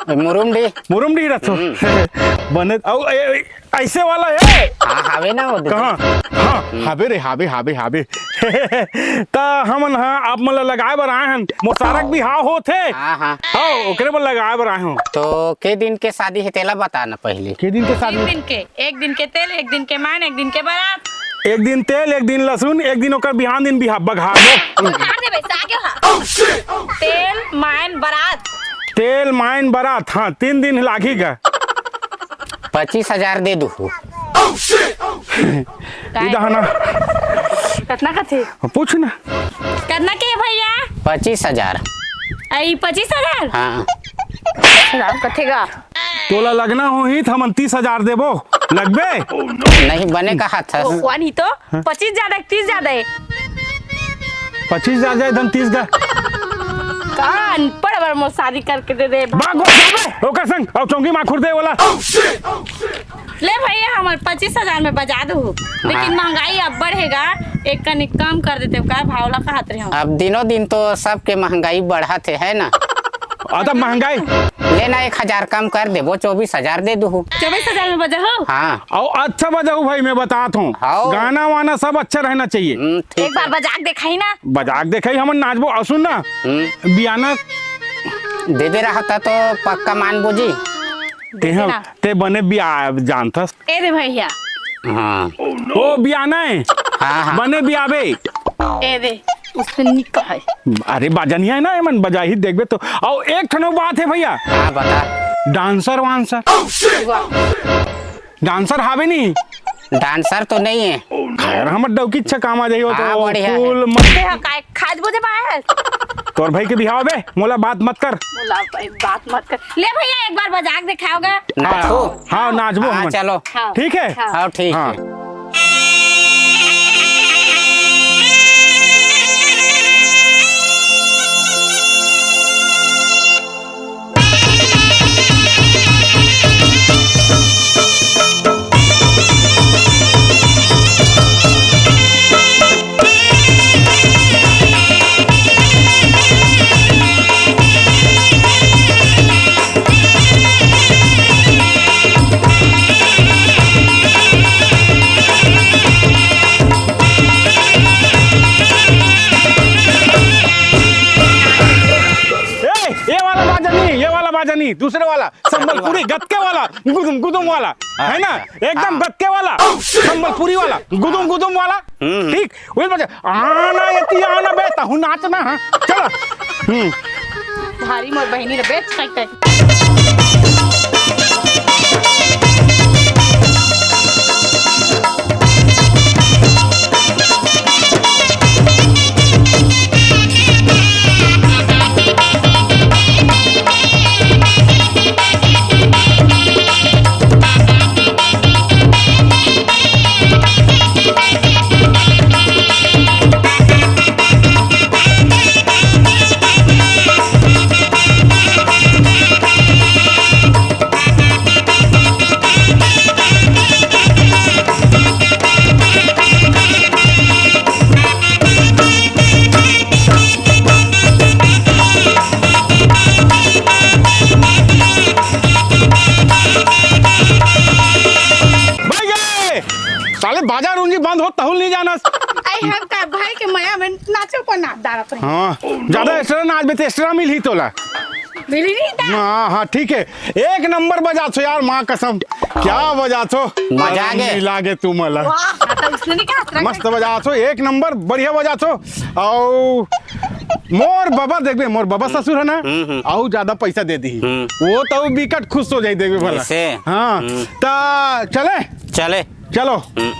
मुरुमडीह। मुरुमडीह रथो। हम्म। बने, अउ, ए, ए, ऐसे वाला है? हाँ, हावे ना वो दू। कहाँ? हाँ, हावे रे, हावे, हावे, हावे। त हमन ह आप मन ला लगाए बर आए हन। मोसारक बिहाव होत हे। हाँ, हाँ। हाँ, ओकरे बर लगाए बर आए हूँ। तो के दिन के शादी है, तेला बता ना पहले। के दिन के शादी? तीन दिन के, एक दिन के तेल, एक दिन के मायन, एक दिन के बारात। एक दिन तेल, एक दिन लहसुन, एक दिन ओकर बिहान दिन बिहा-, बघार दो। बघार देबे, सागे हा। तेल, मायन, बारात। तेल, मायन, बारात, हाँ, तीन दिन लागही गा। पच्चीस हजार दे दू। इधर ना। कतना कथे? पूछ ना। कतना के भैया? पच्चीस हजार। आई पच्चीस हजार? हाँ। पच्चीस हजार कथे गा। तोला लगना होही त हमन तीस हजार देबो। लगबे? नहीं, बने कहा था। ओ, कोन ही तो? हाँ। पच्चीस ज्यादा है, तीस ज्यादा है। पच्चीस हजार जाए, धन तीस गा। का अनपढ़ बर मोर शादी करके दे दे। बाग हो जाबे, ओकर संग, अउ चौंगी माखुर दे वाला। ले भैया, हमर पच्चीस हजार में बजा दू, लेकिन हाँ। महंगाई अब्बड़ हे गा, एक कनी कम कर देते का, भाव ला कहत रहे हो। अब दिनों दिन तो सबके महंगाई बढ़त हे, है ना? अ, त महंगाई। लेना एक हजार कम कर देबो, चौबीस हजार दे दूहू। चौबीस हजार में बजाहू? हाँ। अउ अच्छा बजाहू भाई, मैं बतात हूँ। हाँ। गाना वाना सब अच्छा रहना चाहिए। हम्म, ठीक एक बार है। बजा के देखाई ना। बजा के देखाई, हमन नाचबो। अउ सुन ना, हम्म। बियाना दे दे रहा था तो पक्का मान बूझी। ते दे हम, ना। ते बने बिया जानथस। ए दे भैया। हाँ। ओ बियाना है। हाँ, हाँ। बने बियाबे। ए दे, उससे निक है। अरे बाजा नहीं है ना, एमन बजा ही देखबे तो। अउ एक ठन बात है भैया। हाँ, बता। डांसर वांसर। वाह। डांसर हावे नहीं? डांसर तो नहीं है। खैर, हमर डौकी अच्छा काम आ जाई हो हाँ, तो बढ़िया है। फूल मत। ते ह काय खाद बुझे पाए है? तोर भाई के बिहाव बे, मोला बात मत कर। मोला भाई बात मत कर। ले भैया, एक बार बजा के दिखाओगा। नाचो। हाँ, नाचबो हाँ, हमन। चलो। हाँ। ठीक है? हाँ। हाँ, ठीक हाँ। है। ए, ये वाला बाजा नहीं, ये वाला बाजा नहीं, दूसरे वाला, संबलपुरी गतके वाला, गुदुम गुदुम वाला, है ना? अच्छा। एकदम हाँ। गतके वाला, संबलपुरी वाला, गुदुम गुदुम वाला, हम्म। ठीक? वही बाजा, आना एती आना बे, तहु नाचना, हाँ? चलो। हम्म। भारी मोर बहिनी रे, बेच काट काट। साले बाजा रुंजी बंद हो तहूँ ल नइ जानस। अई हम का भाई के मया में नाचे ऊपर नाच डारत रहे। हाँ, ज्यादा एक्स्ट्रा नाचबे त एक्स्ट्रा मिलही तोला। मिली नहीं था। हाँ हाँ, ठीक है। एक नंबर बजाथो यार, माँ कसम। क्या बजाथो? मजा आ गे। मिला गे तुमन ला। वाह, हाँ, तो इसने नहीं कहा, मस्त बजाथो, एक नंबर बढ़िया बजाथो। अउ मोर बबा, देखबे, मोर बबा ससुर हे ना, हम्म, हम्म। अउ ज्यादा पैसा दे दिही। हम्म। वो तो बिकट खुश हो जाई, देखबे भला। ऐसे? हाँ, हम्म। त चले? चले। चलो। हम्म।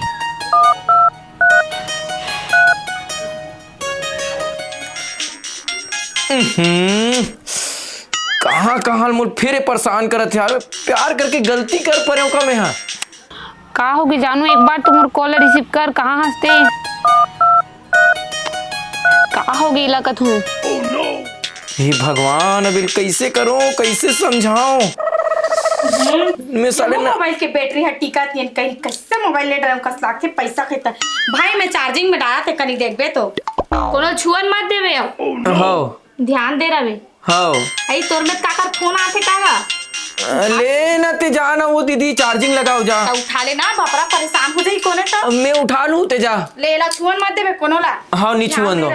हम्म, कहाँ कहाँ मोर फेर परेशान करत हे यार, प्यार करके गलती कर परेंव का मैं हा। का होगे जानू, एक बार तो मोर call receive कर, कहाँ हस ते? का होगे इलाका तू? हे भगवान, अब एला कइसे करंव, कइसे समझांव? हम्म। मैं साले ना मोबाइल के बैटरी ह टिकत नइ हे, कहीं कइसे मोबाइल ले डरंव कस लागथे, पैसा खतम। भाई, मैं charging में डारत हे, कनी देखबे तो। कोनो छुअन मत देबे अब। हव। ध्यान दे रहे। हव। अई तोर में काकर फोन आथे का गा? अ, ले ना ते जा ना वो दीदी, charging लगाव जा। त उठा ले ना, बपरा परेशान हो जाई कोने तो। मैं उठा लूँ, ते जा। ले ला छुअन मत देबे कोनो ला। हव, नइ छुअन दंव।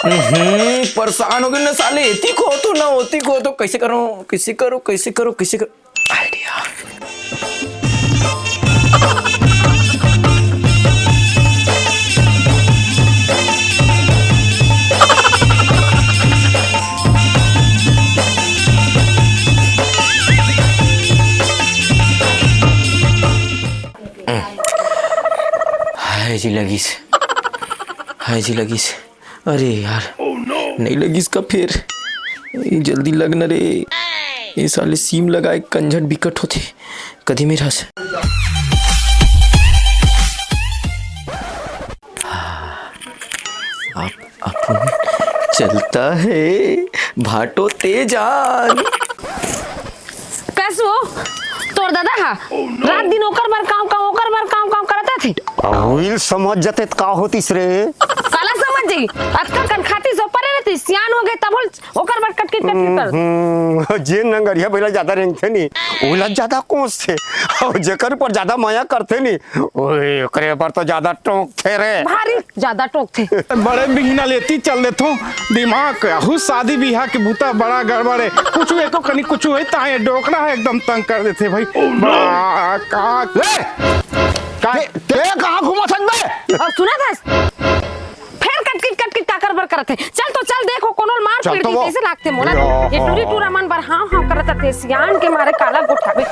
हम्म, परेशान हो गेंव ना साले, एती को तो ना ओती को तो, कइसे करंव, कइसे करंव, कइसे करंव, कइसे करंव? Idea। हाय जी लगिस, हाय जी लगिस। अरे यार, नइ लगिस का फेर? ए, जल्दी लग न रे। ए साले, SIM लगाए कंझट बिकट होथे। कदी मेर हस। आप, अपन चलता है भाटो तेजान। कस वो? तोर ददा हा? रात दिन ओकर बर कांव कांव, ओकर बर कांव कांव करत रथे। अब उहिल समझ जते त का होतिस रे? काला समझ जाही? अतका कन खातिस, ओ परे रथे, सियान हो गे, तब ओकर बर कटकिट कटकिट कर। हम्म, जे नंगरिया बइला ज्यादा रेंगथे नी, ओला ज्यादा कोसथे। अउ जेकर ऊपर ज्यादा मया करथे नी, ओए, ओकरे ऊपर तो ज्यादा टोंकथे रे। भारी ज्यादा टोकथे। बड़े बिहना लेती चल देथों, दिमाग कहूँ शादी बिहा के बूता बड़ा गड़बड़ हे। कुछु एको कनी कुछु होई ताहे डोकरा हे एकदम तंग कर देथे भाई। बड़ा का, ए! का ते, ते कहाँ घूमत हस बे? अउ सुनत हस? फेर कटकिट कटकिट काकर बर करत हे। चल तो चल देखो कोनो ल मार चल पीट तो दी वो। कइसे लागथे मोला। या। ये टूरी टूरा मन बर हाँ हाँ करत हे, सियान के मारे काला गोठाबे।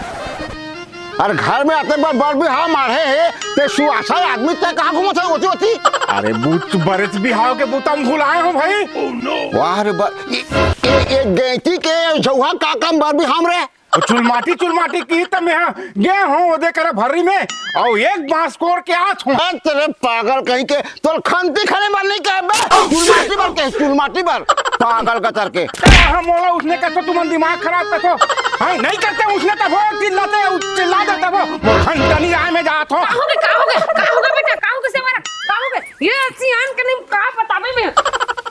अरे घर में अतेक बर बर बिहाव माढ़े हे, ते सुवासा आदमी ते कहाँ घूमत हे ओती ओती? अरे बूत बरेच बिहाव के बूता म भुलाए हंव भाई। वाह रे बा-, ए, ए, ए गैंती के झउहा का काम बर बिहाव म रे? अउ चुलमाटी चुलमाटी किही त मेंहा गे हंव ओदे करा भर्री में, अउ एक बांस कोड़ के आत हंव। अरे तेरे पागल कहीं के, तोला खंती खने बर नइ कहे बे, चुलमाटी बर कहे, चुलमाटी बर, पागल कतर के। ए, हाँ, मोला उसने कथो, तुमन दिमाग खराब कथो। हाँ, नइ करते उसने तभो, चिल्लाते, चिल्ला दे तभो। मोर घंटनी आए में जात हो। का होगे, का होगे, का होगे बेटा, का होगे सेवरा, का होगे? ये सियान के नहीं, का बताबे मैं?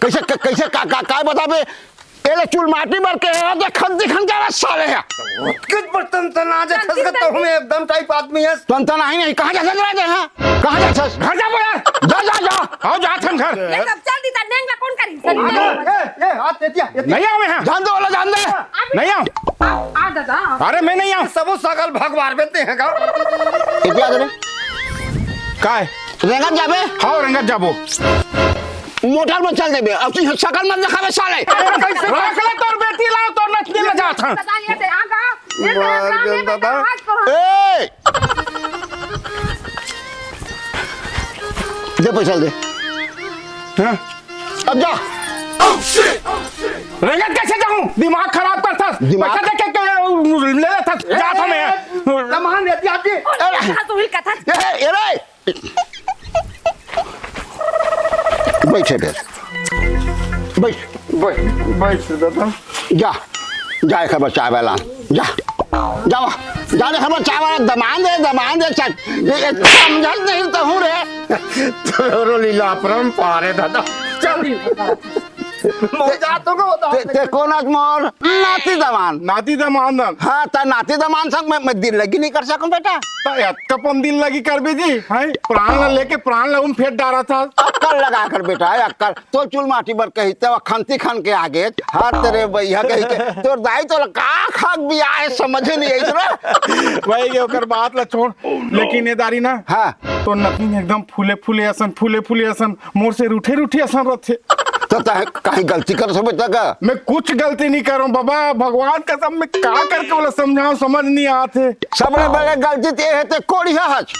कइसे, क-, कइसे, का, का, का बताबे? एला चुलमाटी बर कहे हे, खंती खन जावे साले हे। कुछ बर्तन तना जे खंती खन तहूँ में एकदम टाइप आदमी हे। तन तना ही नहीं, कहाँ जाथस रे, हाँ? कहाँ जाथस? घर जाबो यार। जा, जा, जा। हव, जाथन घर। ये सब चल दी, त नेंग ला कौन करी? सही ए, ए, हाथ दे दिया, ये नइ आंव मैं हा। जान दे, ओला जान दे। अभी नइ आंव। आ, आ, दादा। अरे, मैं नइ आंव। सबो सगल भगवार में ते हे का? इतिया करे। काय? रेंगत जाबे? हव, रेंगत जाबो। मोटर में चल देबे, अब तू सकल मत देखाबे साले। अरे, कइसे? रख ले तोर बेटी ला, तोर नथनी ला जात हंव। ए! दे पैसा दे। हाँ? अब जा। रेंगत कइसे जाहूँ? दिमाग खराब करथस। दिमाग पैसा दे के, के ले लेथस। जात हंव मैं। सामान दे दिया जी। अरे। कथा तो हुई कथा। ए, ए रे। बइठे फेर। बइठ। बइठ, बइठ दादा। जा, जा एकर बर चाय वाला। जा, जा, जा एकर बर चाय वाला, दमान दे, दमान दे, चल। ये, ये समझत नहीं तहूँ रे। तोरो लीला अपरंपार हे दादा। चल। मैं जात हूँ, वो तो ते, ते कोन हस मोर? नाती दमान। नाती दमान दन। हाँ, त नाती दमान संग मैं, मैं दिल लगी नहीं कर सकूं बेटा। त अतका पन दिल लगी करबे जी, हैं? प्राण ला लेके प्राण ला उम फेंक डारत हस। अक्कल लगा कर बेटा, अक्कल। तो चुल माटी बर कही, ते खंती खन के आगे, हाथ तेरे भैया कही के, तोर दाई तो का खाक भी आए, समझ ही नहीं आई रे। भाई, ये ओकर बात ला छोड़, लेकिन ये दारी ना, हाँ। तो नतिन एकदम फूले फूले असन, फूले फूले असन, मोर से रूठे रूठे असन रथे। तो तहे कहीं गलती कर समझता का? मैं कुछ गलती नहीं करूं बाबा, भगवान कसम, मैं का करके बोला समझाऊं, समझ नहीं आते। सबले बड़े गलती ते हे, ते कोढ़िया हच।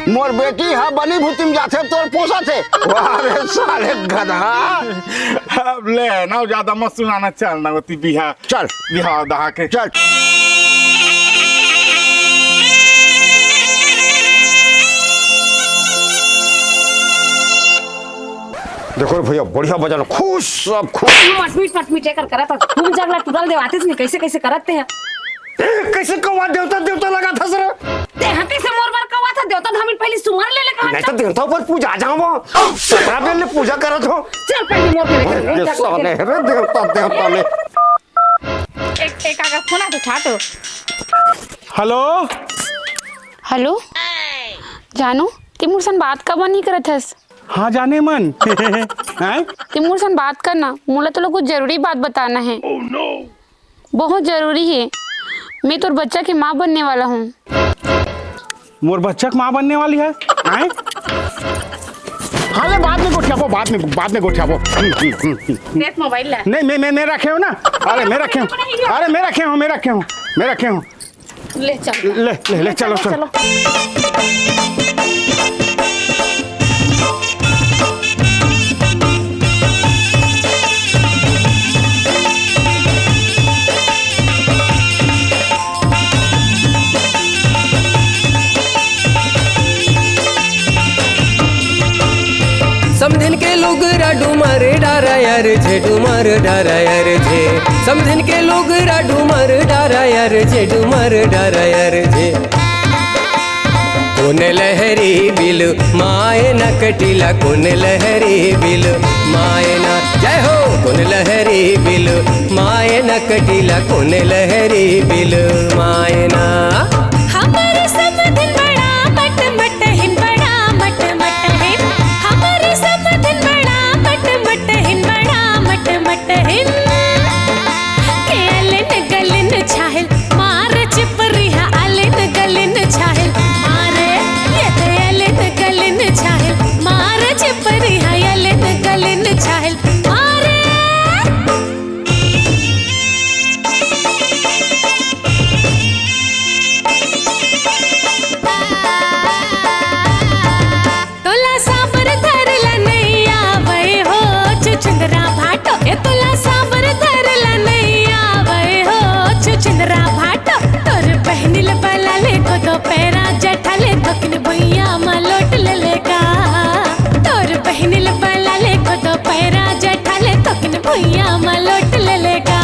मोर बेटी हा बनी भूतिम जाथे, तोर पोसा थे। वाह रे साले गधा। अब ले ना, ज्यादा मत सुनाना, चल ना होती बिहा। चल। बिहा दहा के। चल। देखो रे भैया, बढ़िया बजाना, खुश, सब खुश। तुम अटमीट पटमीट एकर करत हस। तुम जगला टूटल देवाते से कैसे कैसे करत ते हैं? ए, कैसे कौवा देवता देवता लगा था सर? ते हती से मोर बर कौवा था देवता, धामिन पहली सुमर ले ले कहा नहीं तो देवता ऊपर पूजा आ जाओ। सतरा बेल ले पूजा करत हो। चल पहली मोर के लेकर ये साले रे देवता देवता ले। एक एक आगा फोन आ तो उठा तो। हेलो। हेलो। जानू, ते मोर सन बात काबर नहीं करत हस? हाँ जाने मन। हैं? ते मोर सन बात करना, मोला तोला कुछ जरूरी बात बताना है। बहुत जरूरी है। मैं तोर बच्चा के माँ बनने वाला हूँ। मोर बच्चा के माँ बनने वाली है? हैं? हाँ ले, बाद में गोठियाबो, बाद में, बाद में गोठियाबो। हम्म, हम्म, हम्म, हम्म। देख मोबाइल ला। नहीं, मैं, मैं, मैं रखे हूँ ना। अरे मैं रखे हूँ। अरे मैं रखे हूँ, मैं रखे हूँ, मैं रखे हूँ। ले चल। ले, ले, ले, चलो, चलो। समधिन के लुगरा डुमर डारा यार जे, डुमर डारा यार जे। समधिन के लुगरा डुमर डारा यार जे, डुमर डारा यार जे। कोन लहरी बिल माय न कटिला, कोन लहरी बिल माय ना। जय हो। कोन लहरी बिल माय न कटिला, कोन लहरी बिल माय ना। हमर समधिन बड़ा मट मट हिन, बड़ा मट मट हिन। हमर समधिन बड़ा मट मट हिन, बड़ा मट मट हिन। के अलिन गलिन छाहिल मार चिपरिहा, अलिन गलिन छाहिल मारे। ये ते अलिन गलिन छाहिल मार चिपरिहा, अलिन गलिन छाहिल मारे। तोला साबर धरला नइ आवय हो, छुछुंदरा भाटो। ए तोला साबर धरला नइ आवय हो, छुछुंदरा भाटो। तोर बहिनी ल बला ले को दो पैरा जठा ले, थोकिन भुइयां म लोट ले लेगा। तोर बहिनी ल बला ले को दो पैरा जठा ले, थोकिन भुइयां म लोट ले लेगा।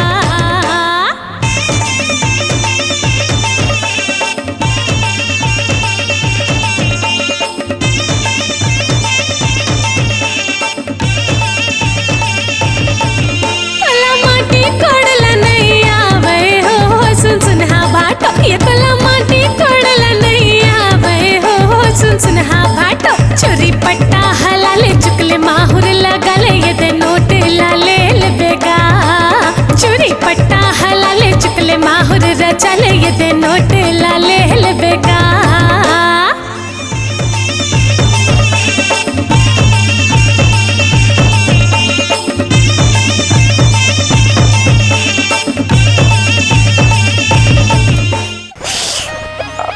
तोला माटी कोड़ला नइ आवय हो, सुन सुन हा भाटो। ये तोला माटी कोड़ला नइ आवय हो, सुन सुन हा भाटो। चोरी पट्टा हला ले चुकले माहुर लगा ले, ये दे नोट ला ले लेबे गा। चोरी पट्टा हला ले चुकले माहुर रचा ले, ये दे नोट ला ले लेबे गा।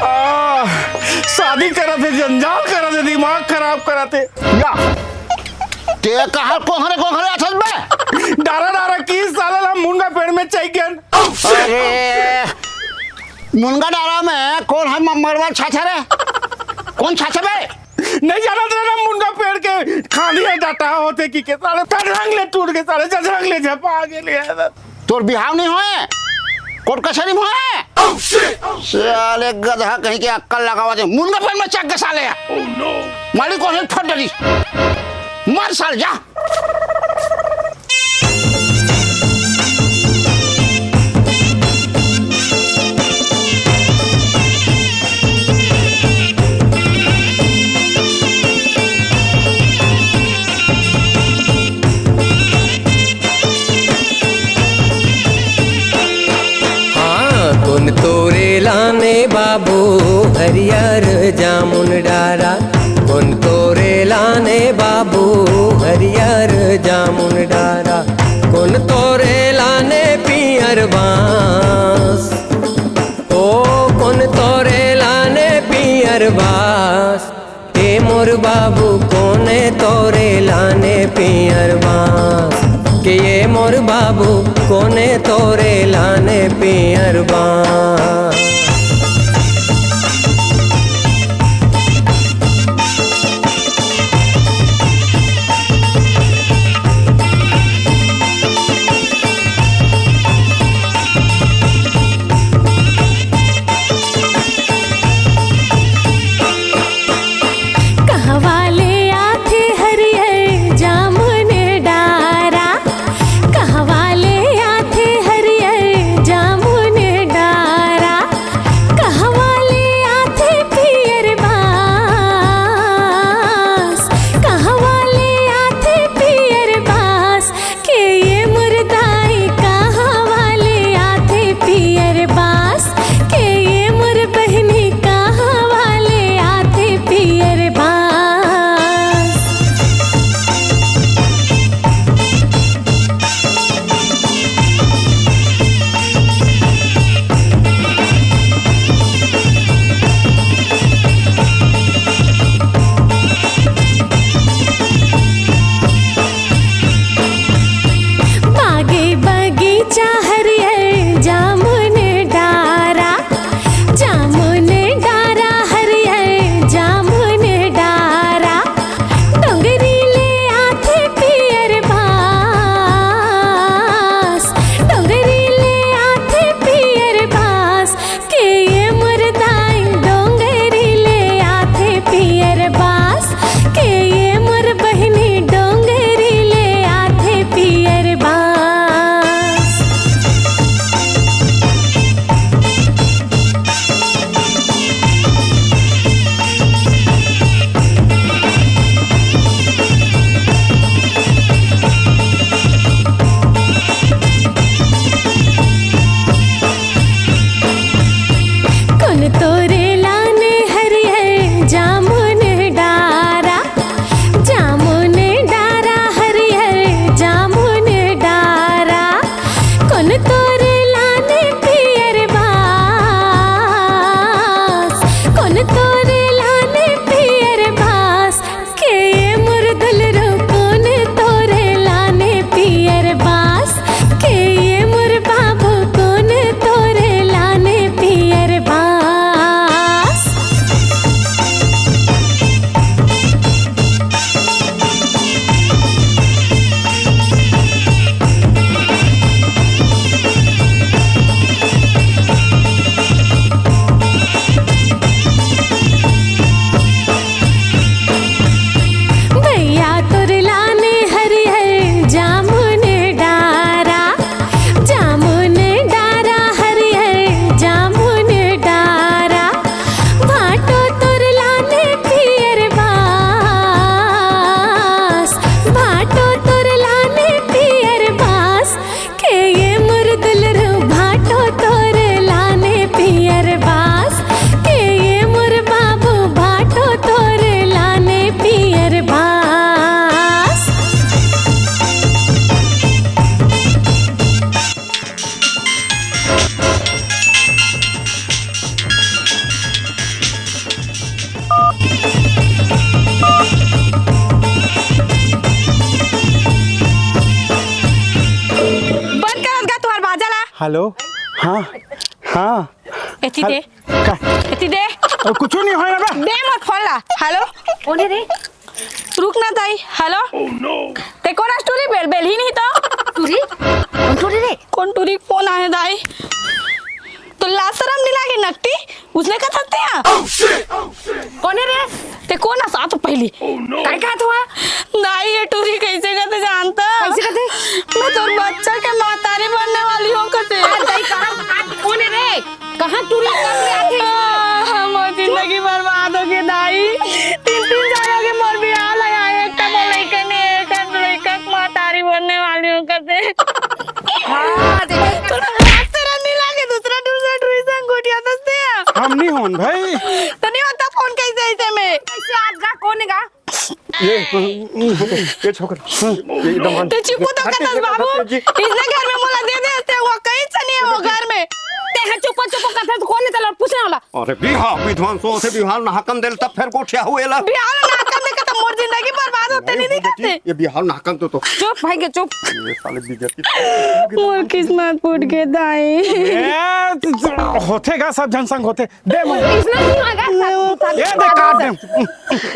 आह, शादी करत हे, जंजाल करत हे, दिमाग खराब करत हे। या, ते कहाँ कोहरे कोहरे अथस बे? डारा डारा की साले ला मुनगा पेड़ में चढ़ गेन। अरे, मुनगा डारा में कोन ह म-, मरवा छाछा रे? कोन छाछा बे? नहीं जानत रहे ना मुनगा पेड़ के खाली है डाटा होते कि के साले तजरंग ले टूट के साले जजरंग ले झपा गेले। तोर बिहाव नहीं होए, कोर्ट कचहरी में होए। साले गधा कहीं के अक्कल लगावा दे, मुनगा पेड़ में चढ़ के साले। मालिक को हेल्प फट डरी, मर साले जा। बाबू हरियर जामुन डारा, कोन तोरे लाने बाबू हरियर जामुन डारा, कोन तोरे लाने पियर बांस, ओ कोन तोरे लाने पियर बांस। ए मोर बाबू कोने तोरे लाने पियर बांस, के ए मोर बाबू कोने तोरे लाने पियर बांस। कहवा ले आथे हरियर जामुन डारा, कहवा ले आथे हरियर जामुन डारा, कहवा ले आथे पियर बांस, कहवा ले आथे पियर बांस। के ये मोर दाई कहाँ वाले आथे पियर बांस, के ये मोर बहिनी कहाँ वाले आथे पियर बांस। बागे बगीचा हरियर जामुन डारा, जामुन डारा हरियर जामुन डारा, डोंगरी ले आथे पियर बांस, डोंगरी ले आथे पियर बांस। के ये मोर दाई डोंगरी ले आथे पियर बांस, के ये मोर बहिनी डोंगरी ले आथे पियर बांस। कोन तोरे लाने हरियर जामुन डारा, जामुन डारा हरियर जामुन डारा, कोन तोरे लाने पियर बांस, कोन तोरे लाने पियर बांस। के ये मोर दुलरू कोन तोरे लाने पियर बांस, के ये मोर बाबू कोन तोरे लाने पियर बांस। भैया तोर लाने हरियर जामुन डारा, जामुन डारा हरियर जामुन डारा, भाटो तोर लाने पियर बांस, भाटो तोर लाने पियर बांस। के ये मोर दुलरू भाटो तोर लाने पियर बांस, के ये मोर बाबू भाटो तोर लाने पियर बांस। बंद कर गा तुहार बाजा ला। हेलो। हाँ। हाँ। एती दे। का? एती दे। अ, कुछू नहीं होय ना बे। दे मोर फोन ला। हेलो। कोन हे रे? रुक ना दाई। हेलो। ते कोन अस टूरी बेल, बेल ही नहीं तो। टूरी? कोन टूरी रे? कोन टूरी फोन आए दाई? तो लाज सरम नहीं लागे नकटी? उसने का थकते हैं? कोन हे रे? ते कोन अस आ तो पहली? काय का हुआ? दाई ये टूरी कैसे करते जानता? कैसे करते? मैं तोर बच्चा के मातारी बनने वाली हूँ कते। आ, दाई कहाँ? कोन हे रे? कहाँ टूरी कर ले आथे? आ, मोर जिंदगी बर्बाद हो गई दाई। तीन, तीन साल हो गए मोर बियाह लगा, एक का मोर लइका नहीं, एक का लइका के मातारी बनने वाली हूँ कते। हाँ, देख। तोला लाज सरम नहीं लागे, दूसरा, दूसरा टूरी संग गोठियाथस ते। हम नहीं कौन भाई? तो नहीं होता फोन कैसे ऐसे में? कैसे आज गा, कौन गा? ये, ये छोकर, ये एकदम ते चुप तो कर दस बाबू। इसने घर में मोला दे दे, ते वो कहीं से नहीं है वो घर में। ते है चुप, चुप कर दे, कौन है तेला पूछने वाला? अरे बिहाव विद्वान सो से बिहाव नहाकन देल तब फिर गोठिया हुए ला। बिहाव नहाकन दे के तब मोर जिंदगी बर्बाद होते नहीं दिखते। ये बिहाव नहाकन तो, तो। चुप भाई के चुप। ये साले बीजेपी। मोर किस्मत फूट के दाई। ए, होथे गा, सब झन संग होथे। दे मोर। इसने नहीं आगा, ये दे काट दे।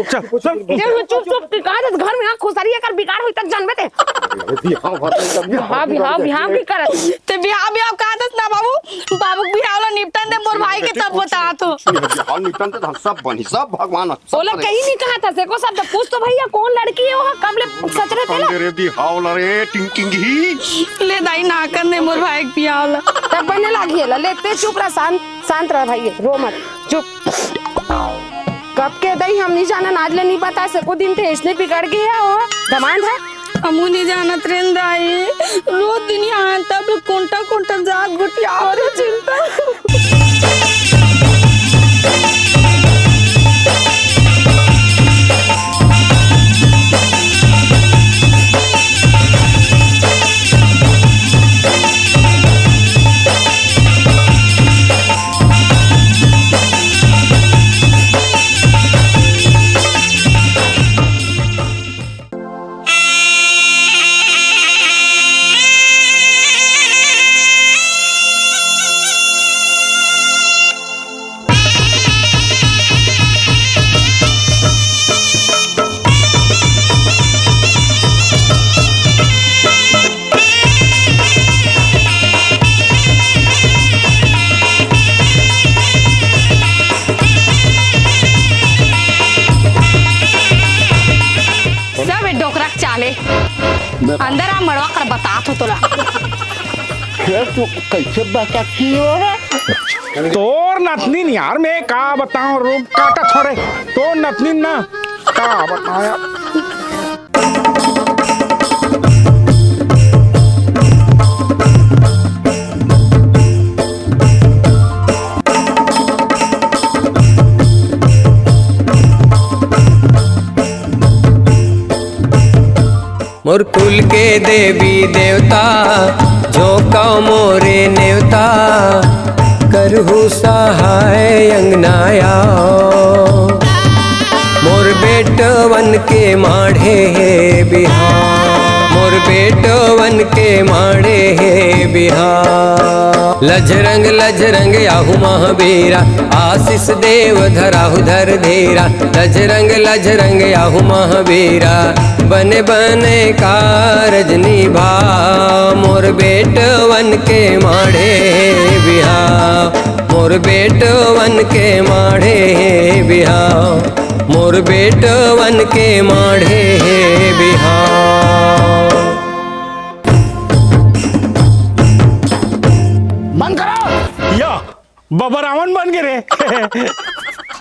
चल, चल। दे मोर, चुप, चुप, तू कहा दे घर में खुसरी अगर बिगाड़ होई तक जानबे ते। बिहाव होथे, बिहाव, बिहाव, बिहाव की करत। ते बिहाव, बिहाव कहा दस ना बाबू। बाबू बिहाव ला निपटन दे मोर भाई के तब बता तो। बिहाव निपटन दे, हम सब बनी, सब भगवान ओला कहीं नहीं कहा था, से को सब तो पूछ तो भैया, कौन लड़की है वो, कब ले सच रहते ना? रे बिहाव ला रे, टिंग टिंग ही। ले दाई ना कर दे मोर भाई के बिहाव ला। तब बने लागी है ला, ले ते चुप रह, शांत, शांत रह भाई, रो मत, चुप। कब के दई हम नहीं जानन, आज ले नहीं पता, से को दिन ते इसने बिगड़ गया हो, दमांद है। हमू नहीं जानत रेन दाई, रोज दिन यहाँ तब कोंटा कोंटा जाग गुटिया और चिंता। सब ए डोकरा के चाले। अंदर आ मड़वा कर बतात हो तोला। फिर तू कैसे बता की हो रे? तोर नतनीन यार, मैं का बताऊं, रूप काटा छोड़े। तोर नतनीन ना, का बताऊं यार। मोर कुल के देवी देवता, झोंका मोरे नेवता, करहु सहाय अंगना आओ। मोर बेटवन के माढ़े हे बिहाव, मोर बेटवन के माढ़े हे बिहाव। लजरंग लजरंग आहू महाबीरा, आशीष देव धराहू धर धीरा। लजरंग लजरंग आहू महाबीरा, बने बने कारज निभा। मोर बेटवन के माढ़े बिहाव, मोर बेटवन के माढ़े बिहाव, मोर बेटवन के माढ़े बिहाव। बंद करो। या, बाबा रावण बन गे रे।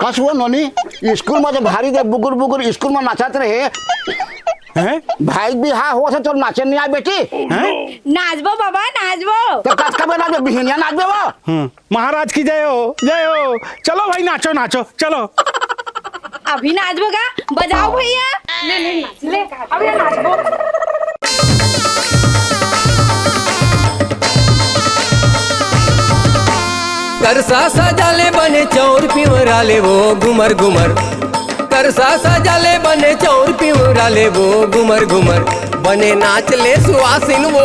कस वो नोनी, स्कूल में तो भारी दे बुगुर बुगुर स्कूल में नाचत रहे। हैं? भाई बिहाव होवत हे, तोर नाचे नहीं आय बेटी? हैं? नाचबो बाबा, नाचबो। तो कतका बजे नाचबे? बिहनिया नाचबे वो? हम्म। महाराज की जय हो, जय हो। चलो भाई, नाचो, नाचो, चलो। अभी नाचबो का? बजाओ भैया। ले, ले, नाच, ले, अभी नाचबो। करसा सजा ले बने चौर पिंवरा ले वो घुमर घुमर। करसा सजा ले बने चौर पिंवरा ले वो घुमर घुमर। बने नाच ले सुवासिन वो,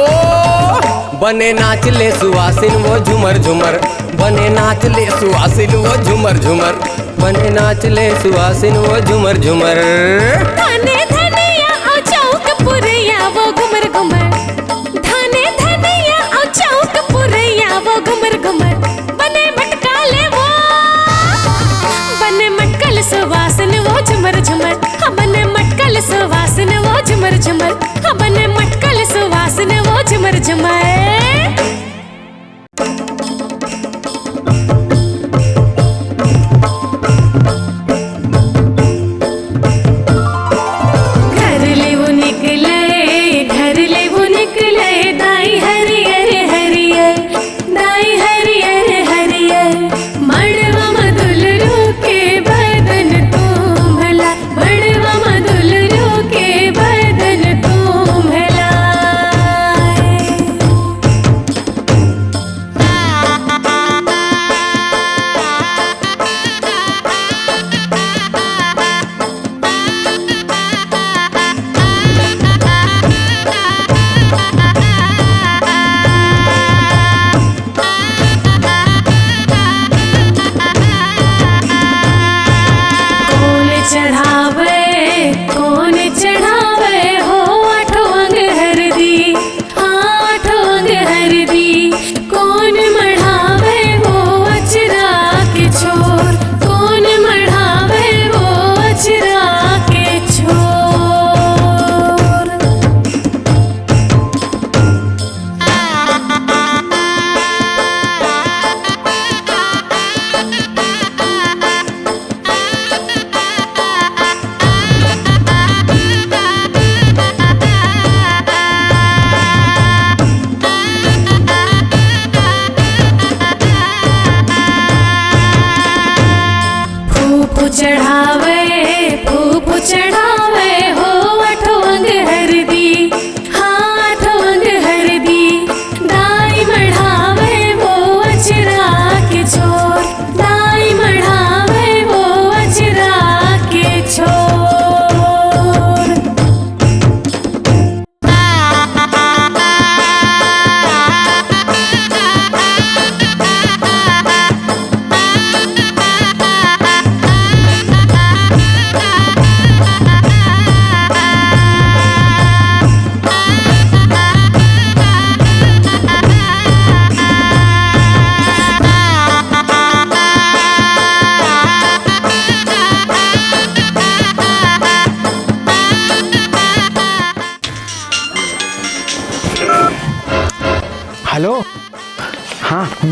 बने नाच ले सुवासिन वो झुमर झुमर। बने नाच ले सुवासिन वो झुमर झुमर। बने नाच ले सुवासिन वो झुमर झुमर। धने धनिया अउ चौक पुरैया वो घुमर घुमर। धने धनिया अउ चौक पुरैया वो घुमर घुमर। बने मटका ले वो, बने मटका ले सुवासिन वो झुमर झुमर। हाँ, बने मटका ले सुवासिन वो झुमर झुमर। हाँ, बने मटका ले सुवासिन वो झुमर झुमर। घर ले वो निकले, घर ले वो निकले, दाई हरियर हरियर, दाई हरियर हरियर, मड़वा म दुल्हन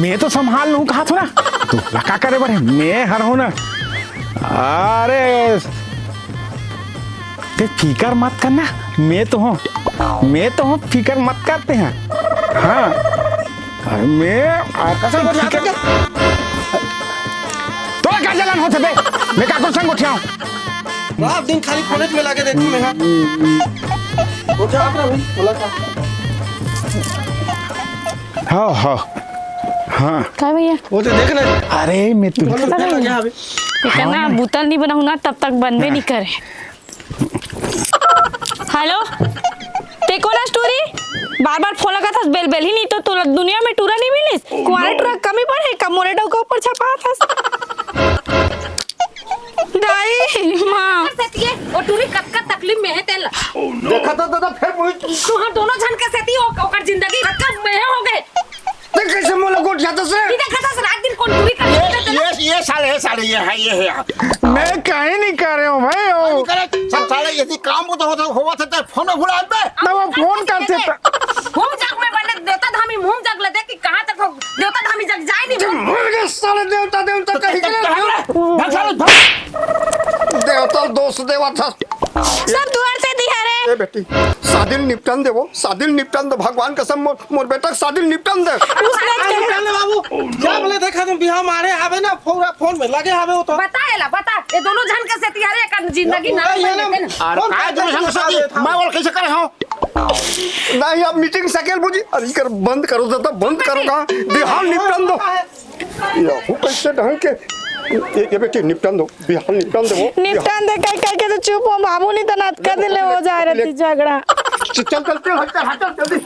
मैं तो संभाल लूँ कहा थोड़ा। तू का करे बर है? मैं हर हूँ ना। अरे, ते फिकर मत करना, मैं तो हूँ, मैं तो हूँ, फिकर मत करते हैं। हाँ, मैं कसम को फिकर। तोला का जलन होथे बे? मैं का कुछ संग उठियाऊं? रात दिन खाली फोन में लागे देखू मैं, हाँ। वो क्या आप रहा हूँ? बोला था। हाँ, हाँ। हाँ। का भैया? वो तो देख ना। अरे, मैं तो फोन में लगे हवे। इतना हाँ। बुतल नहीं बनाऊँ ना, तब तक बनबे नहीं करे। हेलो, ते कोन हस टूरी? बार-बार फोन लगाथस, बेल-बेल ही नहीं तो तोला दुनिया में टूरा नहीं मिलिस। कुंवारे टूरा कमी पर है, का मोरे डौका ऊपर छपाथस। दाई, माँ। सेतिये, ओ टूरी कतका तकलीफ में है तेला। देखा तो दादा, फिर वही तुहां दोनों झन के सेती ओ-, ओकर जिंदगी कतका में हो गए। ते कैसे मोला गोठियाथस रे? नहीं देखा था, रात दिन कौन पूरी कर ये, देता था? ये, ये साले, ये साले, ये है, ये है। मैं कहीं नहीं कर रहे हूँ भाई, वो नहीं करे, सब साले यदि काम को तो होता, होवत है, तो फोन भुला दे। ना वो फोन करते तो। मुंह जग में बने देवता धामी, मुंह जग ले दे कि कहाँ तक हो, देवता धामी जग जाए नहीं। मुर्गे साले देवता, देवता तो कहीं तब के कहाँ रहे? भाग साले, भाग। देवता दोष देवा था। सब दुआर से दिहा रे। ए बेटी, शादी ल निपटन दे वो, शादी ल निपटन दे, भगवान कसम, मोर, मोर बेटा के शादी ल निपटन दे। उसने अरे, निपटन दे बाबू, जब ले देखा तुम बिहाव मारे आवे ना, फोन, फोन में लगे आवे हो तो। बता एला, बता, ये दोनों झन के सेती हरे एकर जिंदगी ना ये बन ना, देते ना। अरे, फोन आज करके दोनों झन के बता सेती, देता हूँ। मैं बोल कैसे करे हो? नहीं, अब मीटिंग सकेल बुझी, अरे, कर बंद करो दादा, बंद करो कहाँ? बिहाव निपटन दो। यहू कैसे ढंग के, ये, ये बेटी निपटन दो, बिहान निपटन दे वो। निपटन दे कह, कह के तो चुप हो बाबू, नहीं तो नाटका दिले हो जा रही थी झगड़ा। चल, चल, चल, हट, हट, हट, जल्दी।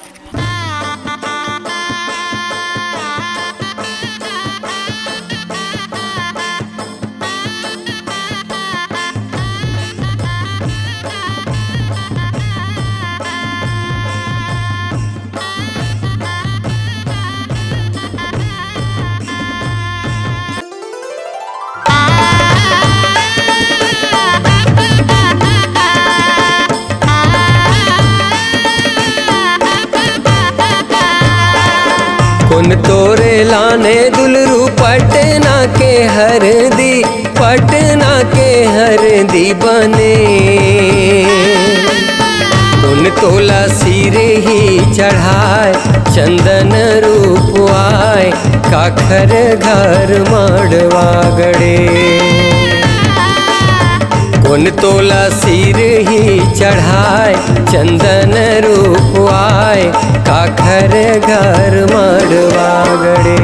कोन तोरे लाने दुलरू पटना के हरदी, पटना के हरदी बने। कोन तोला सिरही चढ़ाए, चंदन रूप आए, काखर घर मड़वा गड़े। कोन तोला सिरही चढ़ाए, चंदन रूप आए, काखर घर मड़वा गड़े।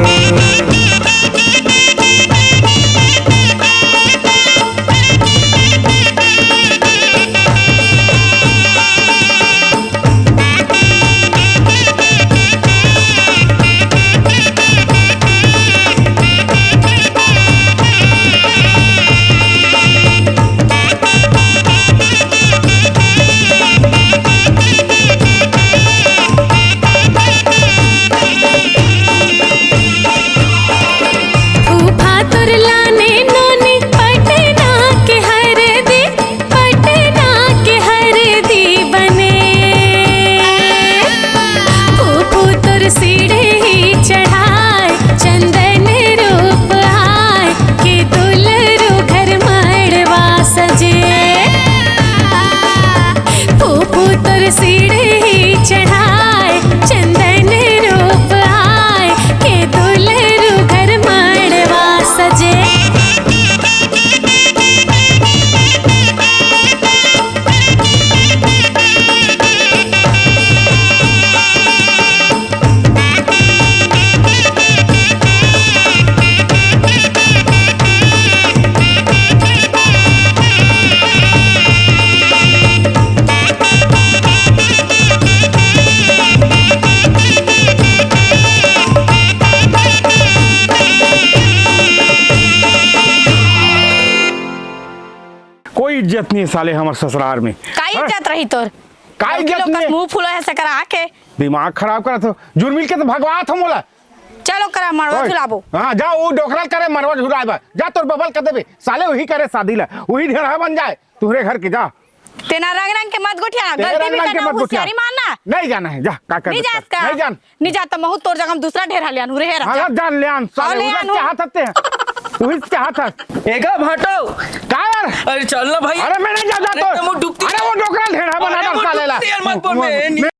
फूफा तोर लाने नोनी पटना के हरदी, पटना के हरदी बने। फूफू तोर सिरही चढ़ाए, चंदन रूप आए, के दुलरू घर मड़वा सजे। फूफू तोर सिरही चढ़ाए, चंदन रूप आए, के दुलरू घर मड़वा सजे। कोई इज्जत नहीं है साले हमर ससुराल में। का हाँ? इज्जत रही तोर? का इज्जत नहीं? मुंह फुलो है सकरा आके। दिमाग खराब करत हो। जुर्मिल के तो भगवात हो मोला। चलो करा मरवा ओए, झुलाबो। हाँ, जा वो डोकरा करे मरवा झुलाए बा। जा तोर बबल कर देबे। साले वही करे शादी ला। वही ढेरहा बन जाए। तुहरे घर के जा। तेना रंग रंग के मत गोठिया। तेरे गलती रंग भी रंग के करना मत गोठिया। होशियारी मारना। नहीं जाना है, जा, का कर नहीं देता? जात का? नहीं जान। नहीं जात त महू तोर जगह में दूसरा ढेर हलियान, उरे हे हाँ, राजा। जान ले आन, साले, हाँ, ले उधर आन, चाहत हते। उही चाहत हस। एगा भाटो। का यार? अरे चल ना भाई। अरे मैं नहीं जाता अरे तो। मैं डुबती अरे वो डोकरा ढेर है, बना अरे डाल वो साले ला। डुबती यार, मत बोल, मैं मैं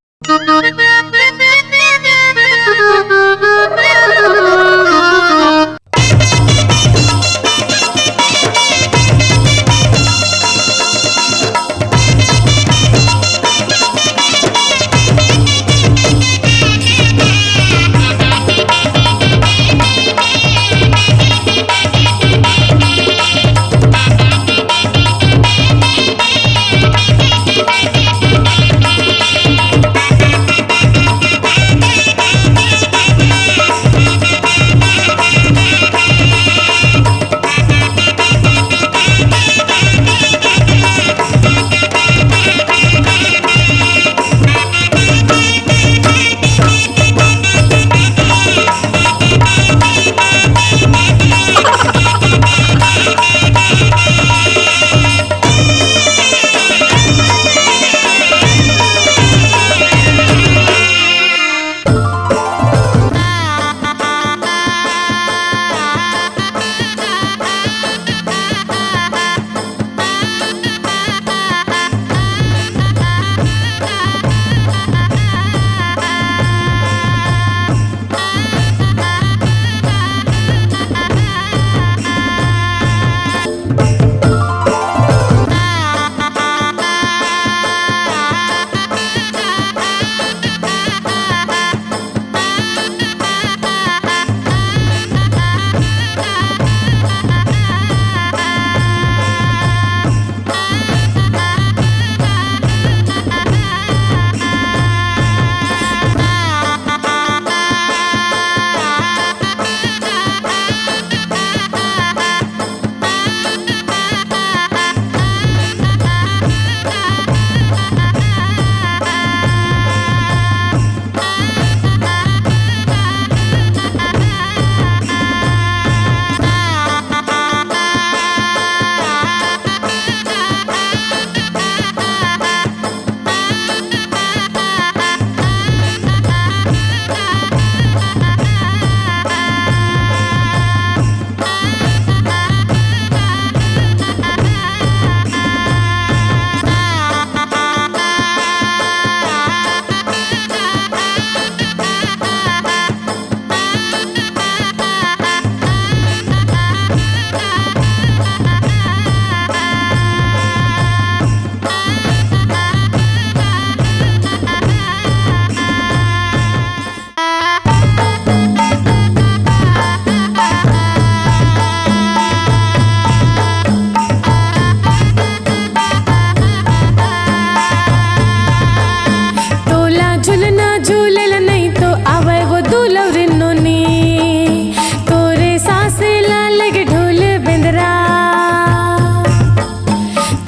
तोला झुलना झूलेल नहीं तो आवे वो दुलौरी नोनी। तोरे सासे ला लगे ढोल बेंदरा।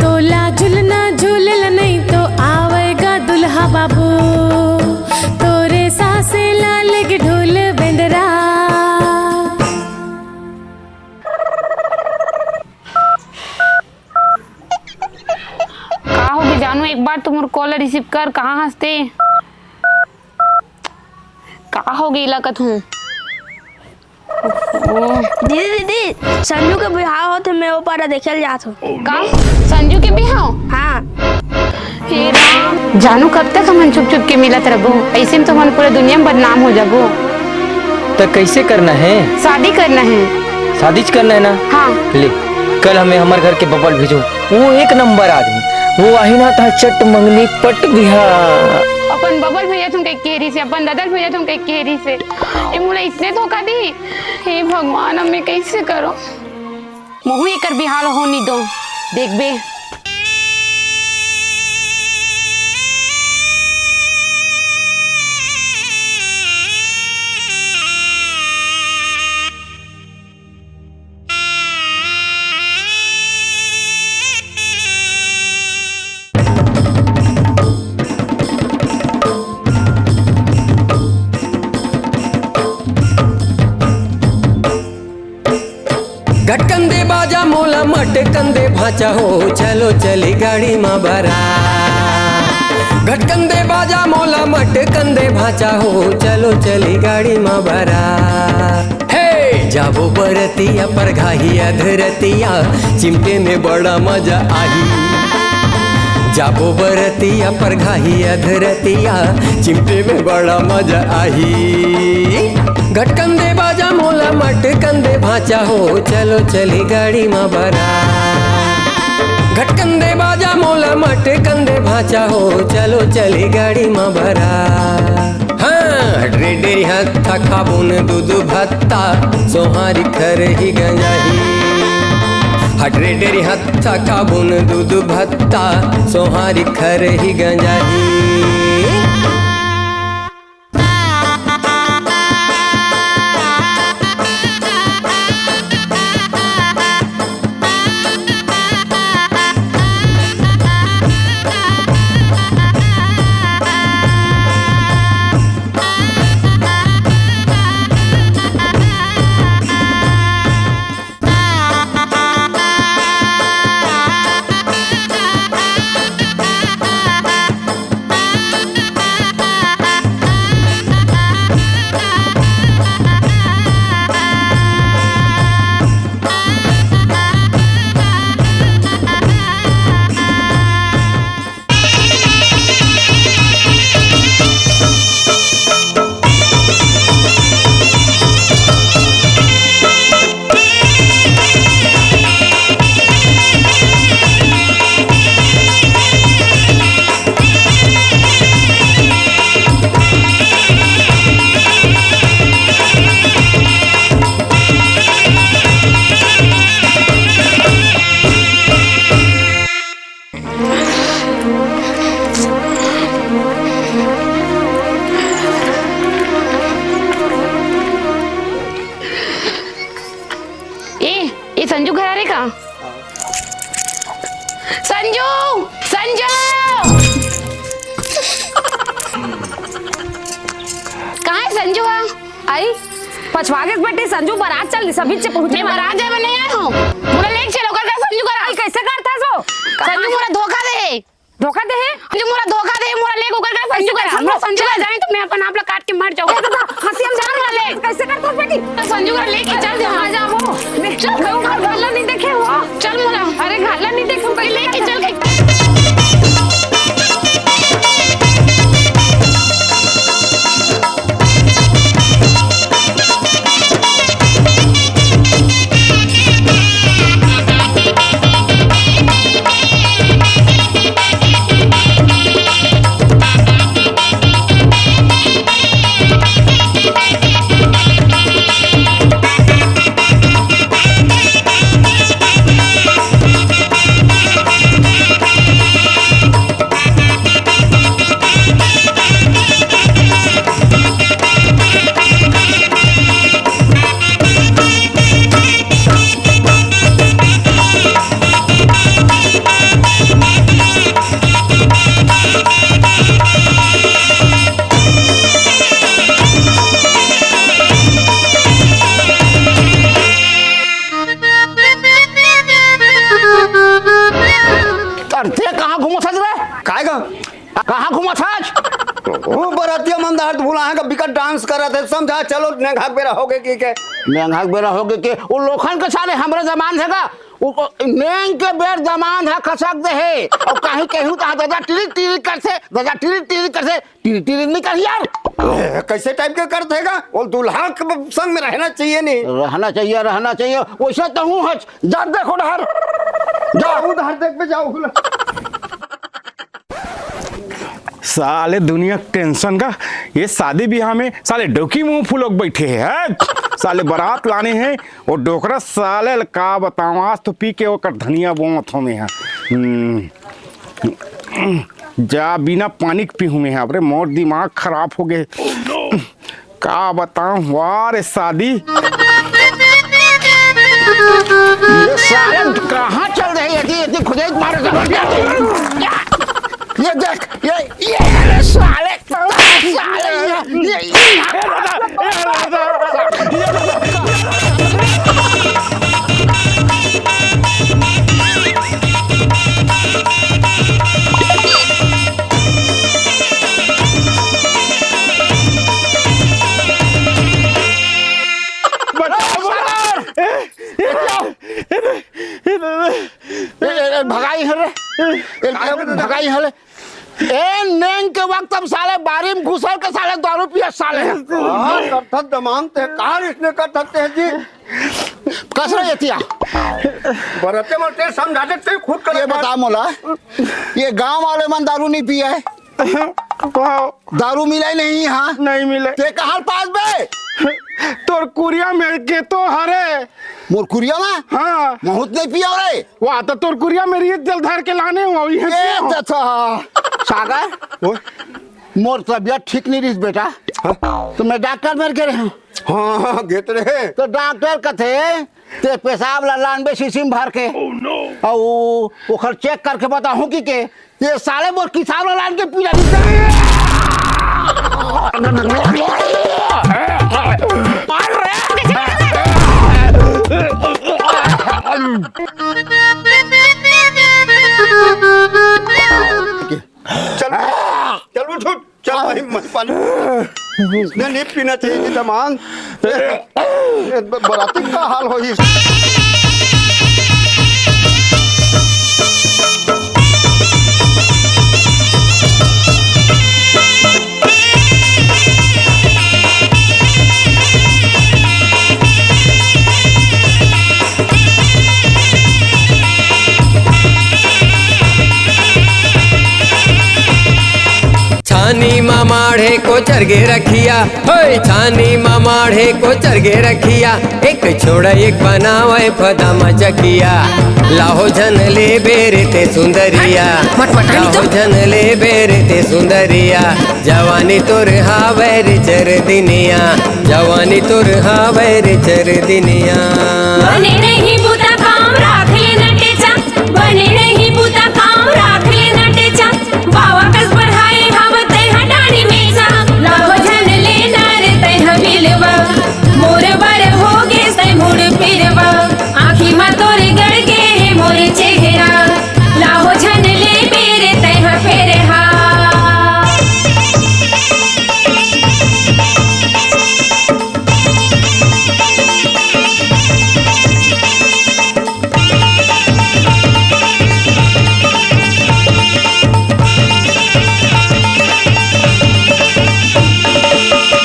तोला झुलना झूलेल नहीं तो आवेगा दुल्हा बाबू। तोरे सासे ला लगे ढोल बेंदरा। का होगे जानू, एक बार तो मोर call receive कर, कहाँ हस ते? का होगे इला कथूं? दीदी, दीदी, संजू के बिहाव होथे, मैं ओ पारा देखे ल जात हूँ। का? संजू के बिहाव? हाँ। हे राम। जानू, कब तक हमन चुप चुप के मिलत रबो? ऐसे में तो हमन पूरा दुनिया में बदनाम हो जाबो। त कैसे करना है? शादी करना है। शादीच करना है ना? हाँ। ले, कल हमें हमर घर के बबल भेजो, वो एक नंबर आदमी, वो आही ना त चट मंगनी पट बिहा। अपन बबल भैया तुम कह के रही से, अपन ददल भैया तुम कह के रही से, ये मोला इसने धोखा दी। हे भगवान, अब मैं कैसे करो? महू एकर बिहाव होनी दो, देखबे। गटकन दे बाजा मोला, मटकन दे भांचा हो, चलो चली गाड़ी मा बरा। घटकन दे बाजा मोला, मटकन दे भांचा हो, चलो चली गाड़ी म बरा। हे! जाबो बरतिया परघाही अधरतिया, चिमटे में बड़ा मजा आही। जाबो बरतिया परघाही अधरतिया, चिमटे में बड़ा मजा आही। घटकन दे बाजा मोला, मटकन दे भांचा हो, चलो चली गाड़ी म बरा। घटकन दे बाजा मोला, मटकन दे भांचा हो, चलो चली गाड़ी म बरा। हाँ, हट रे डेरी हत्था, खाबो न दूध भत्ता, सोहारी खरही गंजाही। हट रे डेरी हत्था, खाबो न दूध भत्ता, सोहारी खरही गंजाही। ए, ए संजू घर आ रे का? संजू, संजू। कहाँ है संजू? हाँ, आई। पछवा के बेटी, संजू बारात चल दिस, अभी से पहुंचे। मैं बारात जाए बर नहीं आए हूँ। मोला लेके चलो, कर, कर संजू करा। आई, कैसे करता सो? संजू मोला धोखा दे। धोखा दे है? संजू मोला धोखा दे, मोला लेके ओकर कर संजू करा। मोला संजू करा जाए तो मैं अपन आप ला काट के मर जाऊँ। ए दादा, हंसी हम जान वाले। कैसे करता बेटी? संजू करा लेके चल दे। आ जाओ। चल, घर, घर ला नहीं देखे हुआ। चल मोला। अरे, घर ला नहीं देखे, कहीं लेके चल। अरे, ते कहाँ घूमत हस रे? काय गा? कहाँ घूमत हस? ओ, बरतिया मन दहर भुलाहे का बिकट डांस करत हे, समझा, चलो, नेंघा के बेरा होगे कि के। नेंघा के बेरा होगे के, वो लोखन के साले हमरे जमान हे का? वो, वो नेंग के बेर जमान हे, खसक दे हे। और कहीं, कहीं तो दादा टिरिक, टिरिक करथे, दादा टिरिक, टिरिक करथे, टिरिक, टिरिक नहीं कर यार। ए, कैसे टाइप के करथे का? वो दुल्हा के संग में रहना चाहिए नहीं। रहना चाहिए, रहना चाहिए। वैसे तो हूँ हच, जा देखो डहर। जा। उधर देख पे जाओ, खुला। साले दुनिया के टेंशन का, ये शादी ब्याह में साले डौकी मुंह फुलोक बैठे हैं, हैं? साले बारात लाने हैं, वो डोकरा साले ल का बताऊं, आज तो पी के ओकर धनिया बोवत हों मैं हा। हम्म। जा, बिना पानी के पीहूं मैं हा, अबरे मोर दिमाग खराब होगे। का बताऊं, वाह रे शादी। ये साले कहाँ चल रहे हैं? ये, ये खुदाई मारे। ये देख, ये, ये, ये साले, साले, ये, ये, ये, भगाई हले। ए, नेंग के वक्त हम साले बारी में घुसल के साले दारू पिया साले। हाँ, करथस दमांग ते, कहाँ इसने करथस तेजी? कसरा एतिया। बरते मरते समझा दे, तैं खुद कर ये बता। बता मोला, ये गांव वाले मन दारू नहीं पिया है? वाह। दारू मिला ही नहीं यहाँ। नहीं मिले। ते कहाँ पास बे? तोर कुरिया में के तो हरे। मोर कुरिया में? हाँ। महूँ त नहीं पिया रे। वाह, तो तोर कुरिया में रीत जल धर के लाने हुआ, ये ये पिया। तो था। सागर, ओए। मोर तबियत ठीक नहीं रहिस बेटा। हाँ? तो मैं डॉक्टर मेर गे रहेंव। हाँ, हाँ, गे त रहे। तो डॉक्टर कथे, ते पेशाब ला लानबे शीशी में भर के। अउ ओखर चेक करके बताहूँ कि के, ये साले मोर किसान ला लान के पीला दी। चल, चल उठ, उठ, चल भाई, मत पानी। नहीं, नहीं पीना चाहिए जी, दमांग। ये ब-, बराती का हाल होही। छानी म माढ़े कोचर गे रखिया, होय, छानी म माढ़े कोचर गे रखिया, एक छोड़ा एक बनावे फदा म चकिया। लाहो झन ले बेरे ते सुंदरिया, मटमटानी तो। लाहो झन ले बेरे ते सुंदरिया, जवानी तोर हावै रे चर दिनिया, जवानी तोर हावै रे चर दिनिया। बने नहीं बूता काम राख ले नटेचा, बने नहीं बूता काम राख ले नटेचा, बावा कस बढ़ाए हव तैं ह डाड़ी में जा, लाहो झन ले ना रे तैं ह बिलवा, मोर बर हो गे सै मुड़ पिरवा, आँखी म तोर गड़ गे हे मोर चेहरा, लाहो झन ले बेरे तैं ह फेर हा।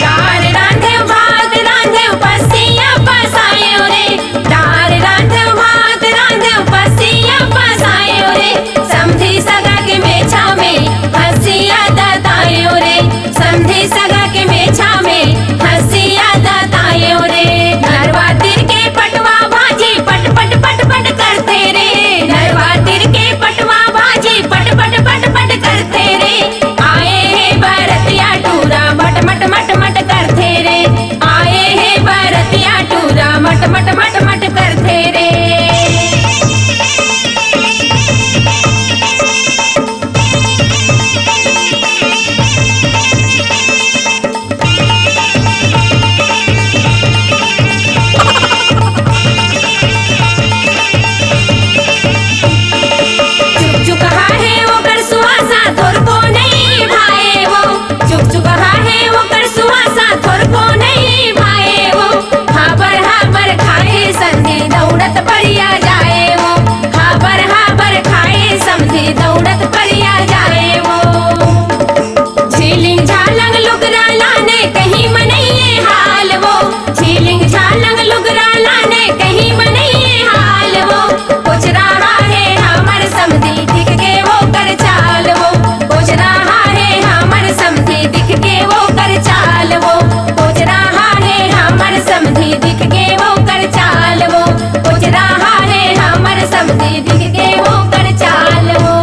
दार रांधेव, भात रांधेव, पसिया पसायो रे। दार रांधेव, भात रांधेव, पसिया पसायो रे। समधी सगा के मेछा में हंसिया दतायो रे। समधी सगा के मेछा में हंसिया दतायो रे। नरवा तीर के पटवा भाजी पट पट पट पट करथे रे। नरवा तीर के पटवा भाजी पट पट पट पट करथे रे। आए हे बरतिया टूरा मट मट मट मट करथे रे। आए हे बरतिया टूरा मट मट मट मट करथे रे। चुकचुकहा हे ओकर सुवासा, थोरको नइ भाए वो। चुकचुकहा हे ओकर सुवासा, थोरको नइ भाए वो। हाबर हाबर खाए संधे दौड़त परिया जाए वो। हाबर हाबर खाए समधी दौड़त परिया जाए वो। झिलिंग झालंग लुगरा लाने कहीं मनइये हाल वो। झिलिंग झालंग लुगरा लाने कहीं मनइये हाल वो। कोचरा हा हे हमर समधी दिख के वो कर चाल वो। कोचरा हा हे हमर समधी दिख के वो कर चाल वो। कोचरा हा हे हमर समधी दिख के वो कर चाल वो। कोचरा हा हे हमर समधी दिख के वो कर चाल वो।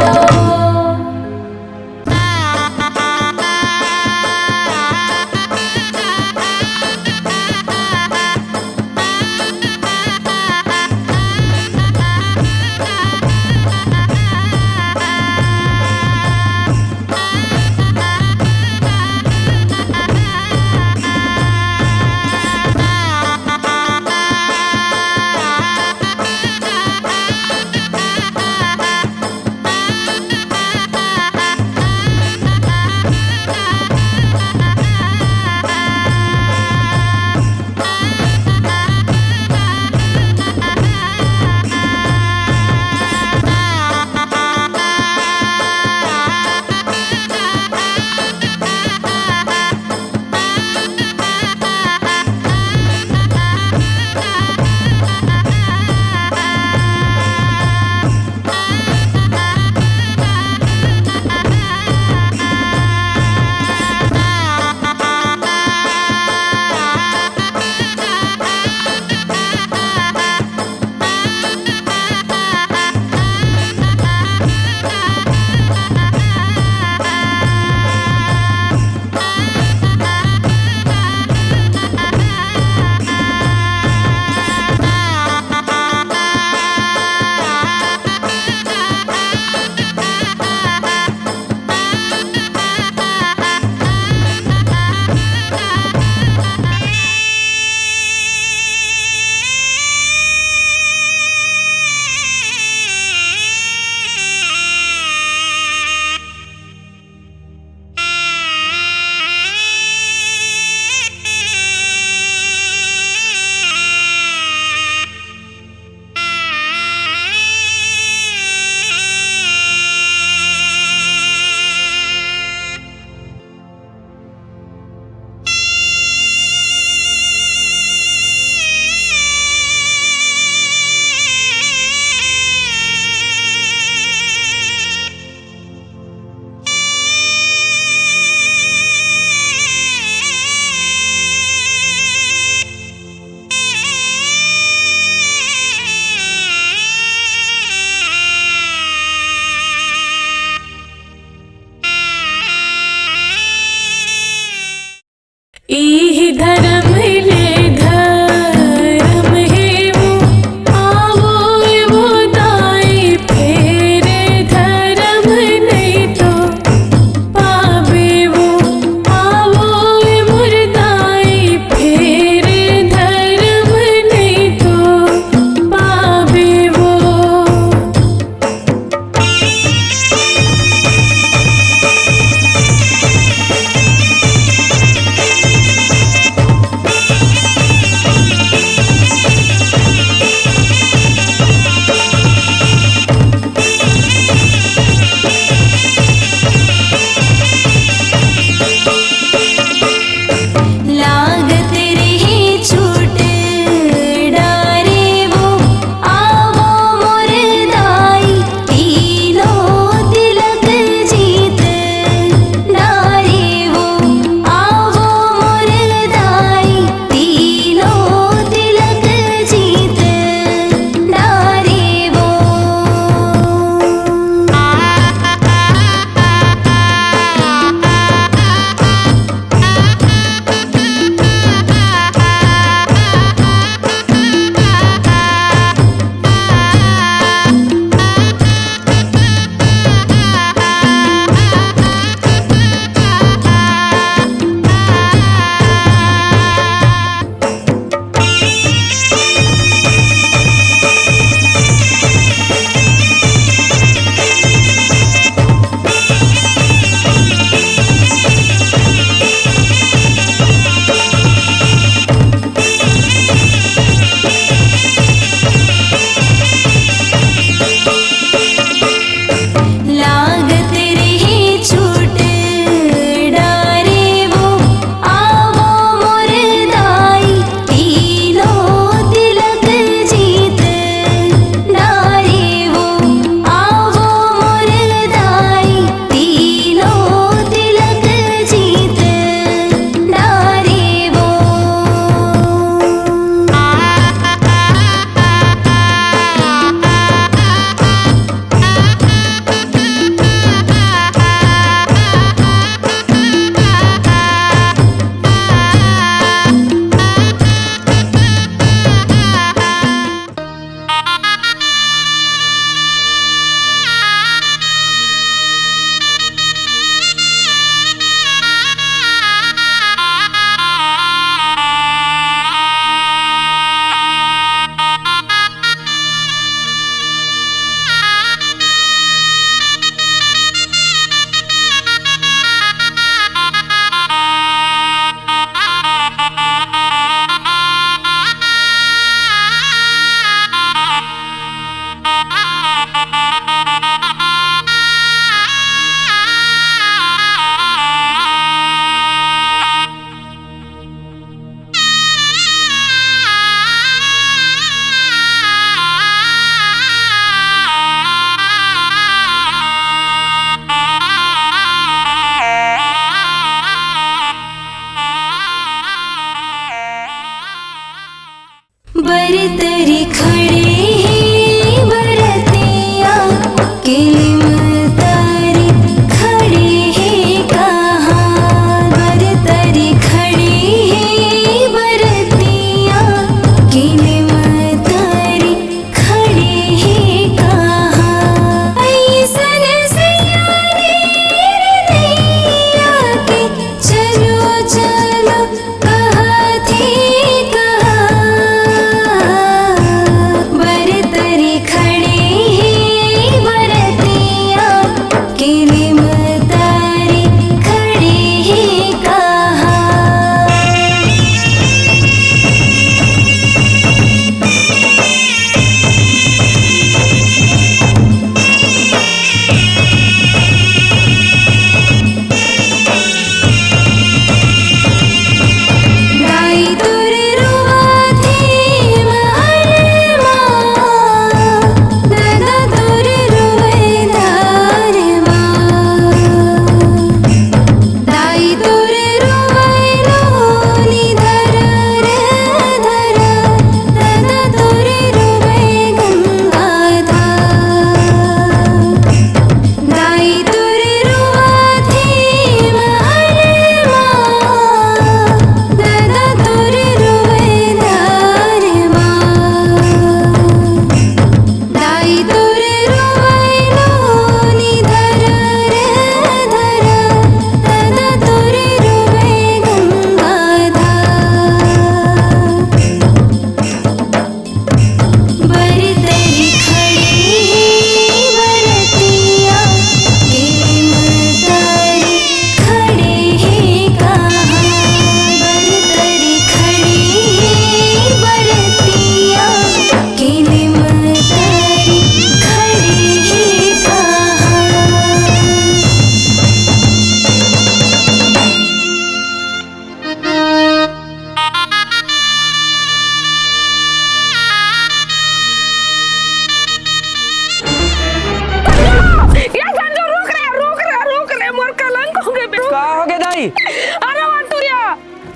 अरे वो टुरिया।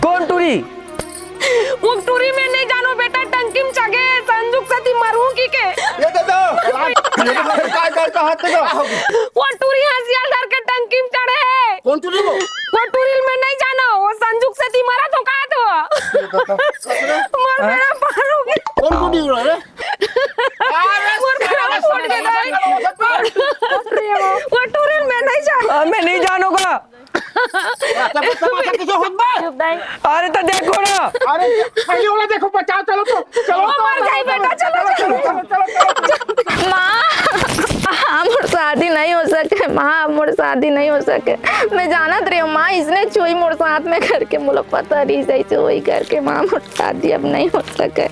कौन टुरी? वो टुरी मैं नहीं जानो बेटा, टंकी में चघे, संजू के सेती मरहूं कहिके। ये दे दो। काय करता हाथ का? वो टुरी हंसिया ल धर के टंकी में चढ़े हे। कौन टुरी वो? वो टुरी मैं नहीं जानो, वो संजू के सेती मरत हों का तो। मोर बेड़ा पार हो गे। कौन टुरी हो रे? मोर बेड़ा फूट गे भाई। वो टुरी मैं नहीं जानो। हाँ, मैं नहीं जानूंगा। अच्छा, बस तमाशा किसे होत बा? अरे तो देखो ना। अरे, पहले वाला देखो, बचाओ, चलो तो, चलो वो तो। मर जाई बेटा, चलो, चलो। माँ, हाँ, मोर शादी नहीं हो सके, माँ, मोर शादी नहीं हो सके। मैं जानत रही हूँ, माँ, इसने चोरी मोर साथ में करके, मोला पता रही, जैसे वही करके, माँ, मोर शादी अब नहीं हो सके।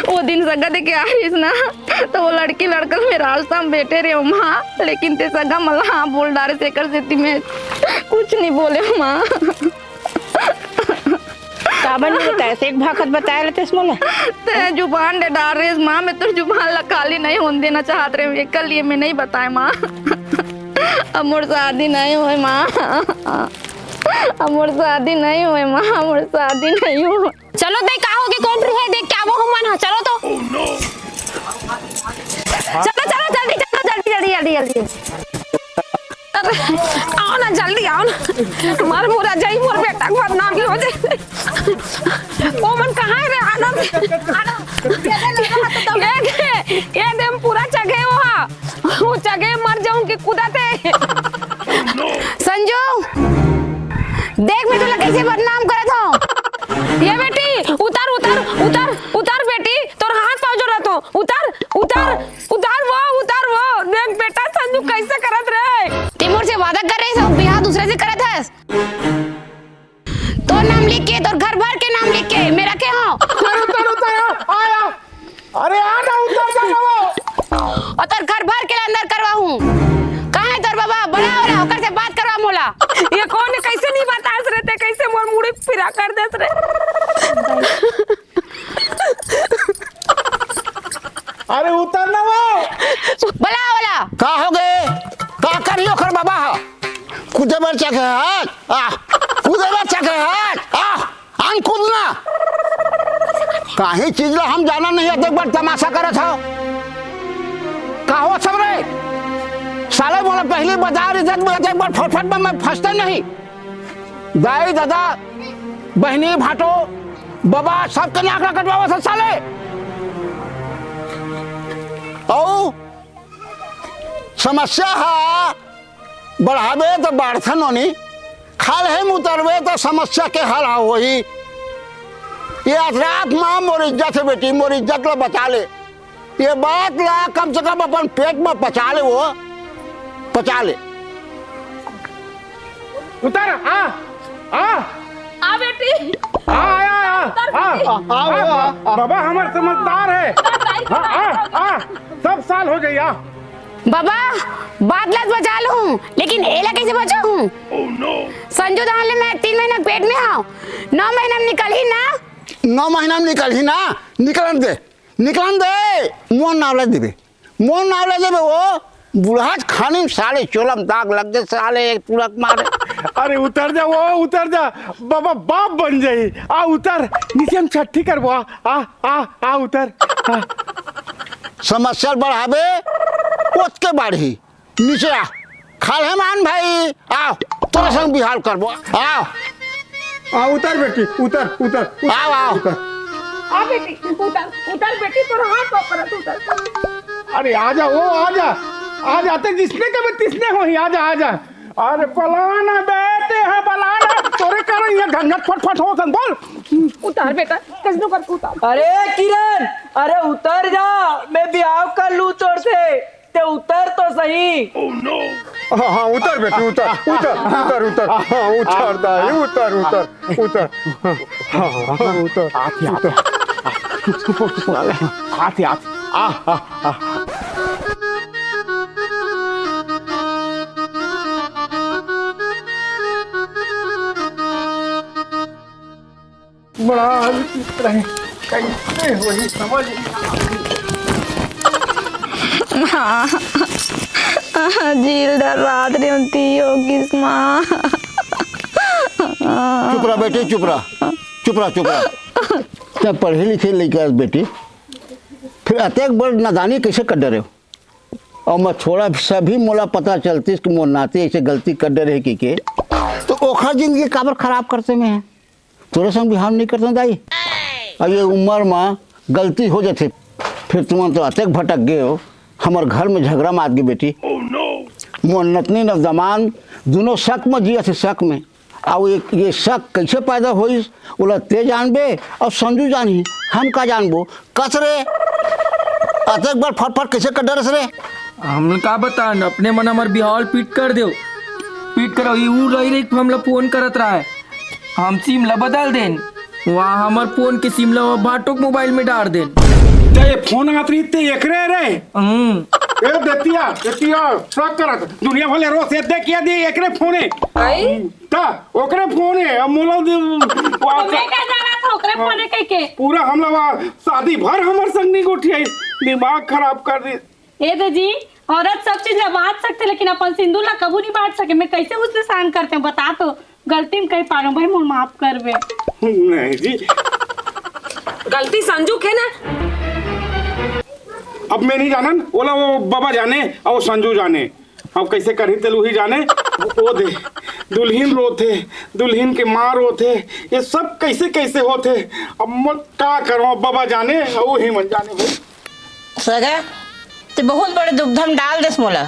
वो दिन सगा दे के आइस ना, तो वो लड़की लड़का मैं रास्ता में बैठे रहे हूँ माँ, लेकिन ते सगा मला हाँ बोल डारे, तेकर सेती मैं कुछ नहीं बोले हूँ माँ। काबर नहीं बताए? एक भाखत बताए लेते मोला। ते जुबान डे डार रहे माँ, मैं तो जुबान ला खाली नहीं होने देना चाहत रहे हूँ, एकर लिए मैं नहीं बताए माँ। अब मोर शादी नहीं होए माँ, अब मोर शादी नहीं होए माँ, मोर शादी नहीं होए। चलो दे, का होगे, कौन टुरी हे, देख के आवो हमन ह, चलो तो। चलो, चलो, जल्दी, चलो, जल्दी, जल्दी, जल्दी, जल्दी। अरे, आओ ना, जल्दी आओ ना। मार मुरा जाई, मोर बेटा के बदनामी हो जाई। ओ मन कहाँ हे रे? आनंद, आनंद। ये दे, ये दे, पूरा चघे वो हा। वो चघे मर जाऊं कि कूदत हे। संजू, देख मैं तोला कैसे बदनाम करत हूँ। ये बेटी, उतर, उतर, उतर, उतर बेटी, तोर हाथ पाँव जोड़त हूँ। उतर, उतर, उतर वो, उतर वो। देख बेटा, संजू कैसे करत रहे। ते मोर से वादा कर रहे हो, बिहाव दूसरे से करत हस। तोर नाम लिख के, तोर घर भर के नाम लिख के मैं रखे हूँ। अरे उतर, उतर, आ, आ, आ। अरे आ ना, उतर जा ना वो। और तोर घर भर के अंदर करवा हूँ। कहाँ है तोर बाबा? बड़ा हो रहा, ओकर से बात करवा मोला। ये कौन है? कैसे नहीं बतास रे ते, कैसे मोर मुड़ी फिरा कर देस रे। अरे उतर ना वो। बला, बला। का हो गए? का करियो कर बाबा? कूदे बर चघे हस, आ, कूदे बर चघे हस, आ, आन कूदना। काहीं चीज ला हम जाना नहीं, अतेक बड़ तमाशा करत हव। का हो सब रे? साले मोला पहली बता रही जब मैं अतेक बड़ फटफट में मैं फंसते नहीं। दाई, ददा, बहिनी, भाटो, बबा, सबके नाक ला कटवावत हस साले। अउ समस्या हा बढ़ाबे त बाढ़थे नोनी, खाल्हे म उतरबे त समस्या के हल ह होही। ये अतरात म मोर इज्जत हे बेटी, मोर इज्जत ल बचा ले। ये बात ल कम से कम अपन पेट म पचा ले वो, पचा ले। उतर, आ, आ। आ बेटी। आ, आ, आ, आ, बेटी। आ, आ, आ, आ, आ। बाबा हमर समझदार हे। आ, आ, आ, सब साल हो जाई, आ। बाबा, बात ला बचा लूं, लेकिन एला कैसे बचाऊं? संजू दान ले मैं तीन महीना पेट में हूँ, नौ महीना में निकलही ना? नौ महीना में निकलही ना? निकलन दे, निकलन दे। मोर नाव ला देबे, मोर नाव ला देबे। वो बुढ़ाच खानी में साले चोला में दाग लग गए साले, एक तुरक मारे। अरे उतर जा वो, उतर जा बाबा, बाप बन जाई। आ उतर, नीचे हम छट्ठी करबो। आ, आ, आ, आ उतर। आ। समस्या बढ़ाबे, ओतके बाढ़ही। नीचे आ। खाल्हे म आन भाई, आओ, तोरे संग बिहाव करबो, आओ। आ, उतर बेटी, उतर, उतर, उतर, आओ, आओ। उतर। आ बेटी, उतर, उतर बेटी, तोर हाथ पकड़त, उतर। अरे आजा, ओ आजा, आजा, ते जिसने के मैं तिसने होही, आजा, आजा। अरे पलाना बे, ते हा पलाना, तोरे कारण ये घंघट फटफट होत हन, बोल। उतार बेटा, कैसनो करके उतार। अरे किरण, अरे उतर जा, मैं बिहाव कर लूं तोर से। ते उतर तो सही। हाँ, हाँ, उतर बेटी, उतर, उतर, उतर, उतर। हाँ, उतर दाई, उतर, उतर, उतर। हाँ, हाँ, उतर, उतर। आ, आ। बड़ा विचित्र हे, कैसे होही समझ नहीं आवे। हाँ। झील डर रात रे उनती हो किस्मा। चुप रह बेटी, चुप रह, चुप रह, चुप रह। तैं पढ़े लिखे लइका हस बेटी, फिर अतेक बड़ नादानी कइसे कर डरेव? अउ मैं छोड़ा सभी मोला पता चलतिस कि मोर नाती अइसे गलती कर डरे हे कि के, तो ओखर जिंदगी काबर खराब करते मैं? तोरे संग बिहाव नइ करते दाई। अब ये उम्र म गलती हो जाथे, फिर तुमन तो अतेक भटक गए हो, हमर घर में झगड़ा मात गे बेटी। मोर नतनी न दमान दुनों शक में जिया थे, शक में। अउ ये, ये शक कइसे पैदा होइस, ओला ते जानबे अउ संजू जानही, हम का जानबो? कस रे, अतेक बार फटफट कइसे कर डरस रे? हमन का बतान, अपने मन हमर बिहाव ल पीट कर देव, पीट कर ई ऊ रही रही हमला फोन करत रहा है, हम सिम ला बदल देन, वहाँ हमर फोन के सिम ला भाटो के मोबाइल में डाल देन। ते ये फोन आत रही ते एकरे रे। हम्म। ए दतिया, दतिया, शक करत, दुनिया भले रो से देख के दे एकरे फोन है। आई? ता, ओकरे फोन है, अब मोला दे, तो मैं का जाना था ओकरे फोन है कह के? पूरा हमला वा, शादी भर हमर संग नहीं गोठियाई, दिमाग खराब कर दी। ए दे जी, औरत सब चीज ला बांट सकते, लेकिन अपन सिंदूर ला कबू नहीं बांट सके। मैं कैसे उसने सहन करते हैं, बता तो। गलती में कहीं पारो भाई, मोर माफ करबे। नहीं जी। गलती संजू के ना। अब मैं नहीं जानन, ओला वो बाबा जाने, और वो संजू जाने। अब कैसे करही तेल वही जाने। ओ दे, दुल्हन रोथे, दुल्हन के माँ रोथे, ये सब कैसे कैसे होथे। अब मैं का करूँ, अब बाबा जाने, और वही मन जाने भाई। सगा, ते बहुत बड़े दुविधा में डाल देस मोला।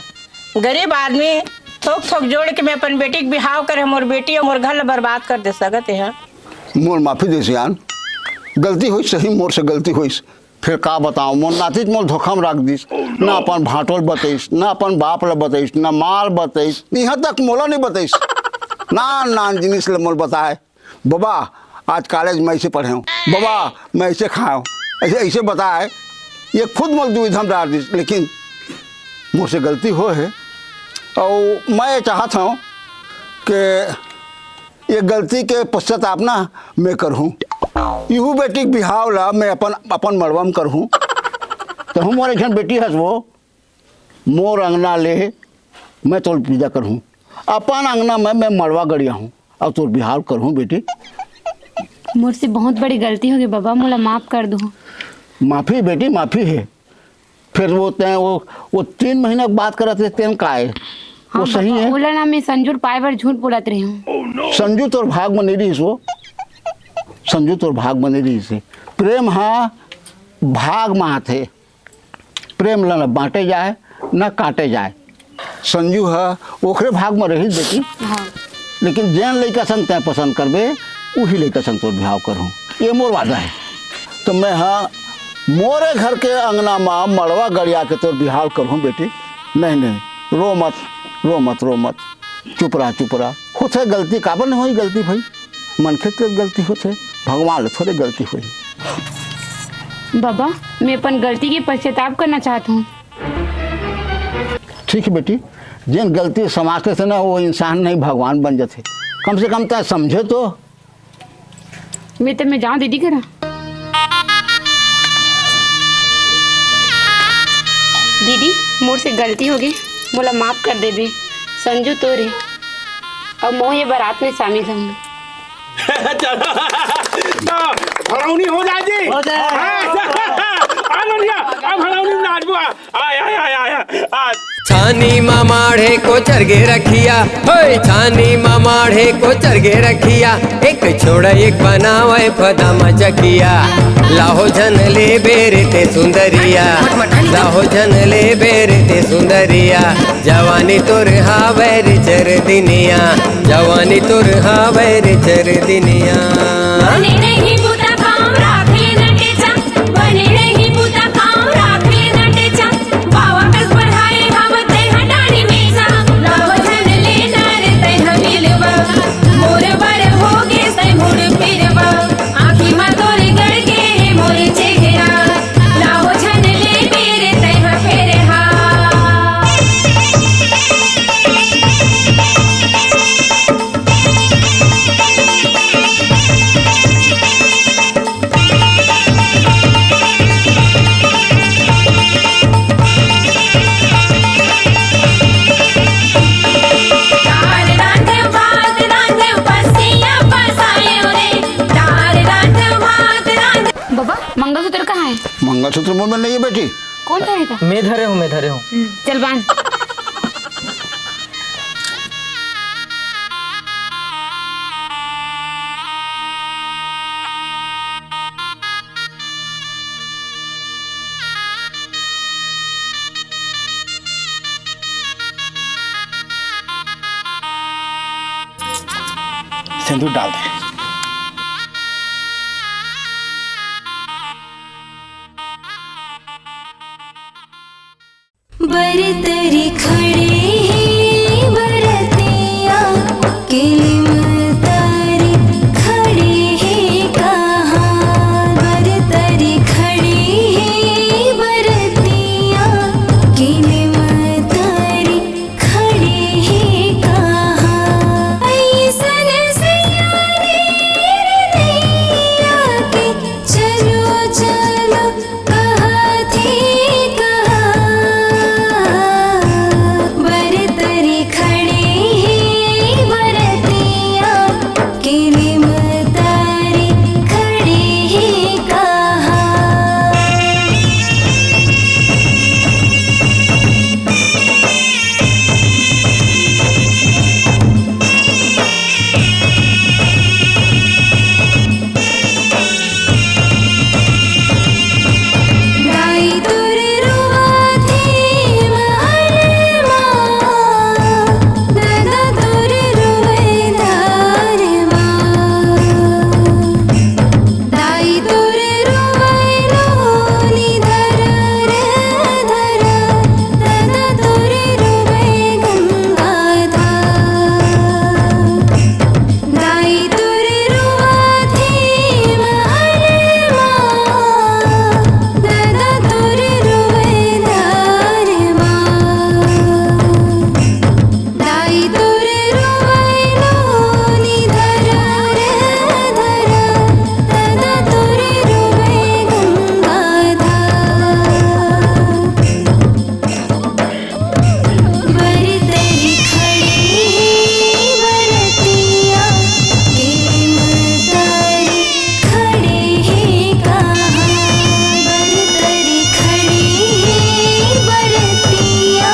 गरीब आदमी थोक थोक जोड़ के मैं अपन बेटी के बिहाव करे, मोर बेटी और मोर घर ला बर्बाद कर दे सगा ते हा। मोर माफी दे सियान, गलती होइस सही, मोर से गलती होइस। फिर का बताओ, मोर नातीच मोर धोखा में रख दिस, ना अपन भांटो ल बतइस, ना अपन बाप ल बतइस, ना माँ ल बतइस, यहाँ तक मोला नहीं बतइस। नान नान जिनिस ल मोर बताए, "बाबा, आज कॉलेज में ऐसे पढ़े हूँ, बाबा, मैं ऐसे खाए हूँ", ऐसे, ऐसे बताए। ये खुद मोर दुविधा में डाल दिस, लेकिन मोर से गलती हो है, और मैं ये चाहत हूँ कि ये गलती के पश्चाताप ना मैं करहूँ। इहू बेटी के बिहाव ला मैं अपन, अपन मड़वा में करहूँ। तो हम मोर एक झन बेटी हस वो, मोर अंगना ले मैं तोर पूजा करहूँ। अपन अंगना में मैं मड़वा गड़िया हूँ और तोर बिहाव करहूँ बेटी। मोर से बहुत बड़ी गलती हो गई बाबा, मोला माफ कर दो। माफी बेटी, माफी है। फिर वो तैं वो, वो तीन महीना के बात करत रहे, तेन का है? वो हाँ सही बाबा, है? ओला ना मैं संजू ल पाए बर झूठ बोलत रही हूँ। संजू तोर भाग में नहीं रहिस वो। संजू तोर भाग में नहीं रहिस हे। प्रेम हा भाग में आथे। प्रेम ला न बांटे जाए, न काटे जाए। संजू ह ओखरे भाग में रहिस बेटी। हाँ। लेकिन जेन लइका संग तैं पसंद करबे, उही लइका संग तोर बिहाव करहूँ, ये मोर वादा है। तो मैं ह मोरे घर के अंगना मा मड़वा गड़िया के तोर बिहाव करहूँ बेटी। नहीं, नहीं, रो मत, रो मत, रो मत, चुप रह, चुप रह। होथे गलती, काबर नहीं होही गलती भाई? मनखे के गलती होथे, भगवान ले थोड़े गलती होही। बाबा, मैं अपन गलती के पश्चाताप करना चाहत हूँ। ठीक है बेटी, जेन गलती समाज के से ना, वो इंसान नहीं, भगवान बन जाथे। कम से कम तैं समझे तो। मैं तो मैं जाऊँ दीदी करा। दीदी, मोर से गलती हो गई, मोला माफ कर देबे। संजू तोर हे, अब मोह ये बारात में शामिल हूँ। तो भड़ौनी हो जाए जी। हो जाए। हाँ, आ ननिया, अब भड़ौनी में नाचबो। आय, आय, आय, आय, आय। छानी म माढ़े कोचर गे रखिया, होय, छानी म माढ़े कोचर गे रखिया, एक छोड़ा एक बनावे फदा म चकिया। लाहो झन ले बेरे ते सुंदरिया, लाहो झन ले बेरे ते सुंदरिया। जवानी तोर हावै रे चर दिनिया, जवानी तोर हावै रे चर दिनिया। बने नहीं बूता काम राखे न टेचा, बने नहीं बूता काम राखे न टेचा। बावा कस पढ़ाए हम तेहा डाड़ी में जा, लावा झन ले नार तेहा मिलवा। मोर बर हो गे सै मुड़ फिरवा, आँखी मा तोर गड़ गे हे मोर चेहरा। लावा झन ले मेरे तेहा फेरहा। मन नहीं है बेटी। कौन धरेगा? मैं धरे हूँ, मैं धरे हूँ। हम्म, चल बांध। सिंदूर डाल दे। बरतरी खड़े हे बरतिया, किलिम तारी खड़े हे कहाँ। बरतरी खड़े हे बरतिया, किलिम तारी खड़े हे कहाँ। अइसन सैया रे नैया के चलो, चलो, कहाथे कहाँ। बरतरी खड़े हे बरतिया, किलिम तारी खड़े हे कहाँ। दाई तोर रोवाथे महल मा, दादा तोर रोवे धार मा। दाई तोर रोवे नोनी धरा रे धरा, दादा तोर रोवे गंगाधार। दाई तोर रोवाथे महल मा, दादा तोर रोवे धार मा। दाई तोर रोवे नोनी धरा रे धरा, दादा तोर रोवे गंगाधार। बरतरी खड़े हे बरतिया, किलिम तारी खड़े हे कहाँ। बरतरी खड़े हे बरतिया,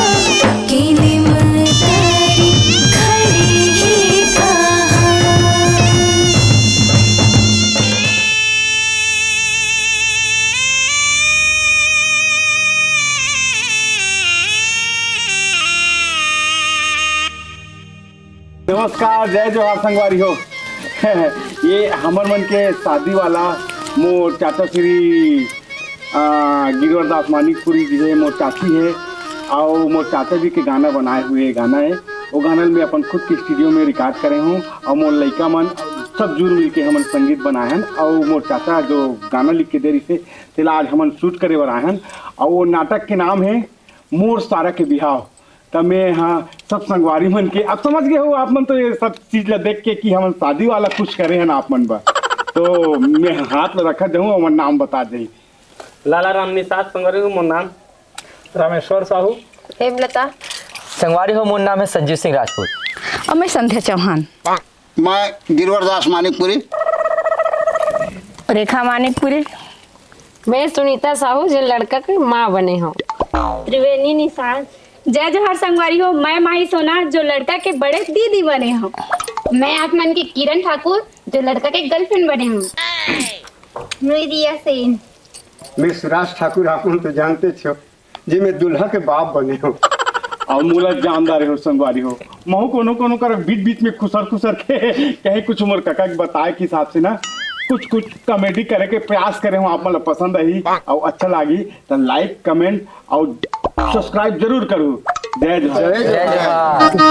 किलिम तारी खड़े हे कहाँ। नमस्कार, जय जोहार संगवारी हो। ये हमर मन के शादी वाला मोर चाचा श्री, आ, गिरवर दास मानिकपुरी जी हे, मोर चाची हे, अउ मोर चाचा जी के गाना बनाए हुए गाना हे। वो गाना ल मैं अपन खुद के स्टूडियो में रिकॉर्ड करे हूँ, अउ मोर लइका मन सब जुड़ मिल के हमन संगीत बनाए हन, अउ मोर चाचा जो गाना लिख के दे रहिसे, तेला आज हमन शूट करे बर आए हन। अउ वो नाटक के नाम हे मोर सारा के बिहाव। त मैं, हाँ, सब संगवारी मन के, अब समझ गए हो आप मन तो ये सब चीज ला देख के कि हमन शादी वाला कुछ करे हन आप मन बर। तो मैं हाथ ला रखत जाहूँ, हमर नाम बता दे। लाला राम निषाद संगवारी हो मोर नाम। रामेश्वर साहू। हेमलता। संगवारी हो, मोर नाम है संजीव सिंह राजपूत। और मैं संध्या चौहान। मैं गिरवर दास मानिकपुरी। रेखा मानिकपुरी। मैं सुनीता साहू, जो लड़का के माँ बने हूँ। त्रिवेणी निषाद। जय जोहार संगवारी हो, मैं माही सोना, जो लड़का के बड़े दीदी बने हूँ। मैं आप मन के किरण ठाकुर, जो लड़का के गर्लफ्रेंड बने हूँ। मैं रिया सेन। मैं सुराज ठाकुर, आप मन तो जानते छो, जे मैं दूल्हा के बाप बने हूँ। अउ मोला जानदार हो संगवारी हो, महू कोनो कोनो कर बीच बीच में खुसर खुसर के कहीं कुछ मोर कका के बताए के हिसाब से ना कुछ कुछ कॉमेडी करे के प्रयास करे हूँ। आप मन ला पसंद आही अउ अच्छा लागी त लाइक, कमेंट अउ सब्सक्राइब जरूर करू। जय जोहार। जय जोहार।